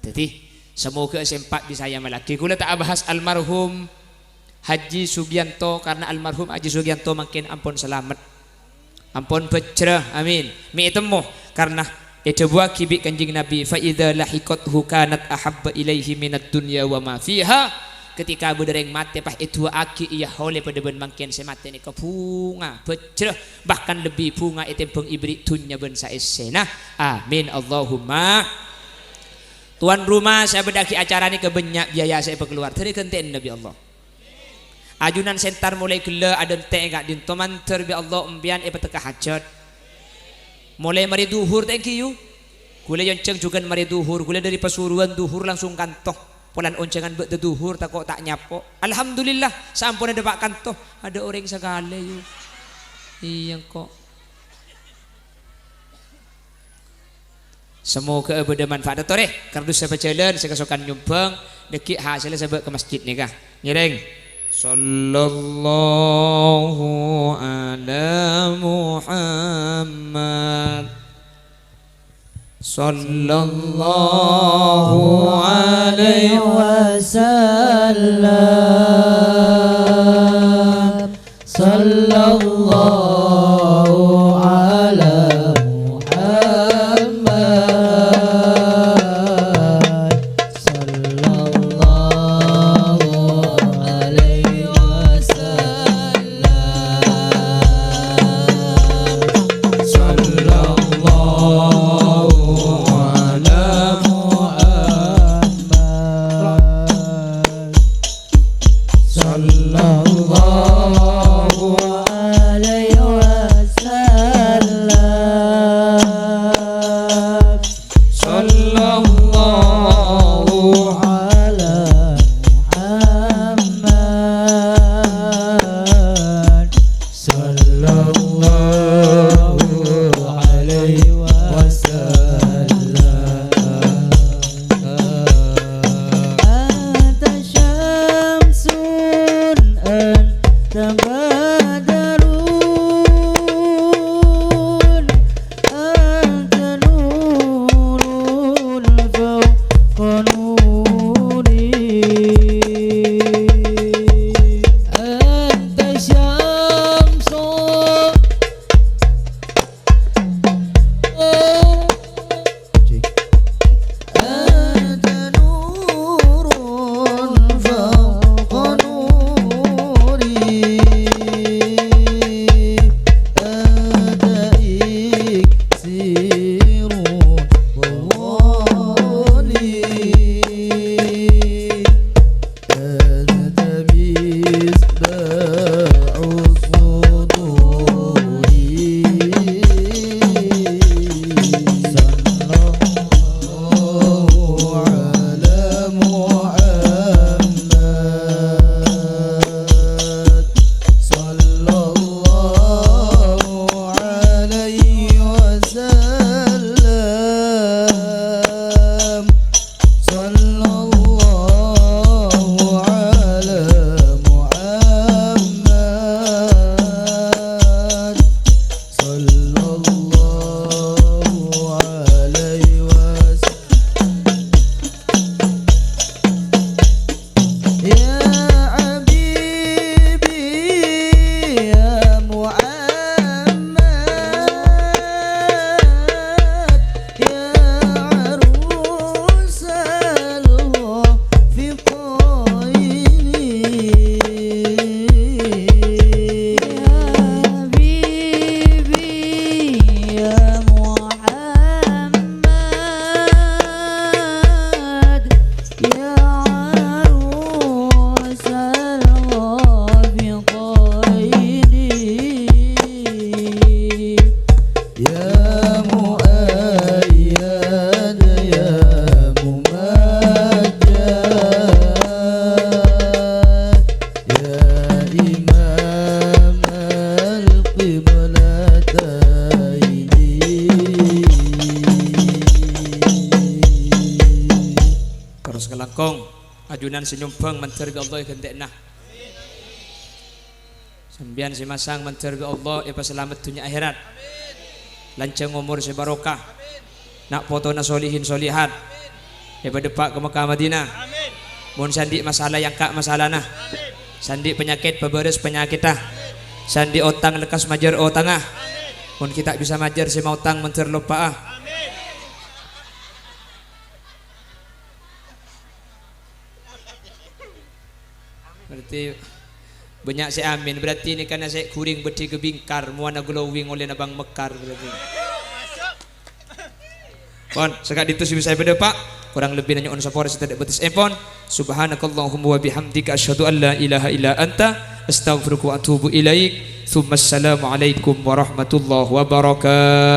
Dhâddhi, samoghâ sè empa' bisa èamallaghi. Ghulâ ta' abahas almarhum Haji Sugiyanto, karna almarhum Haji Sugiyanto mangkèn ampon salamet. Ampon bhâjrâ, amin. Mè' ètemmo, karna èdhâbuwâghi bi' Kanjeng Nabi, "Fa idza lahiqathu kanat ahabba ilaihi minad dunya wa ma fiha." Ketika bâdâ rèng matè pas èdu'aaghi, iyâ holè padâ bân mangkèn sè matè nèka bhunga, bhâjrâ, bahkan lebbi bhunga ètèmbhâng èbherri' dhunnya bân saèssèna. Amin, Allahumma. Tuan rumah sè abâdâ'aghi acara nèka bânnya' biaya sè èpakalowar. Dhâri ghântè'an Nabi Allah. Ajunan sè entar molaè ghellâ' adântè' è ka'dinto mandhâr bi' Allah empèyan èpatekka hajhât. Molaè marè dhuhur ta' ènggi, yu. Ghulâ èyonjhâng jhughân marè dhuhur, ghulâ dhâri Pasuruan dhuhur langsung kanto. Polana onjhângan bâ'da dhuhur tako' ta' nyapo'. Alhamdulillah, samponna dâpa' kanto. Adâ' orèng sakalè, yu. Iyâ, ko'. Samoghâ bâdâ manfaat. Torè, kardus sè pajhâlân sè kasokan nyombhâng, dhâggi' hasèlla sè bâ' ka masjid nèka. Ngèrèng. Sallallahu ala Muhammad. Sallallahu alaihi wasallam. Sallallahu ala Muhammad. Sallallahu alaihi wasallam. Sallallahu ala Muhammad. Sallallahu alaihi Ajunan sè nyombhâng mandhâr bi' Allah èghântè'ana. Sampèyan sè masang mandhâr bi' Allah èpasalamet dhunnya akhèrat. Lanjhâng omor sè barokah. Na' potona solihin solihat. Èpadheppa' ka Mekkah Madinah. Mon sè andi' masalah èangka' masalana. Sè andi' panyakèt pabârâs panyakètta. Sè andi' otang lekkas majâr otangnga. Mon ghi' ta' bisa majâr sè maotang mandhâr loppa'a. Berarti bânnya' sè amin. Berarti nèka nasè' ghuring bâddhi ka bingkar, mowana glowing ollèna bâng mekkar berarti. Pon, saka'dinto sè bisa èpadhâpa'. Korang lebbina nyo'on sapora sè tadâ' bâtessèpon. Subhanakallahumma wa bihamdika, asyhadu an la ilaha illa anta, astaghfiruka wa atubu ilaik. Tsumma assalamualaikum warahmatullahi wabarakatuh.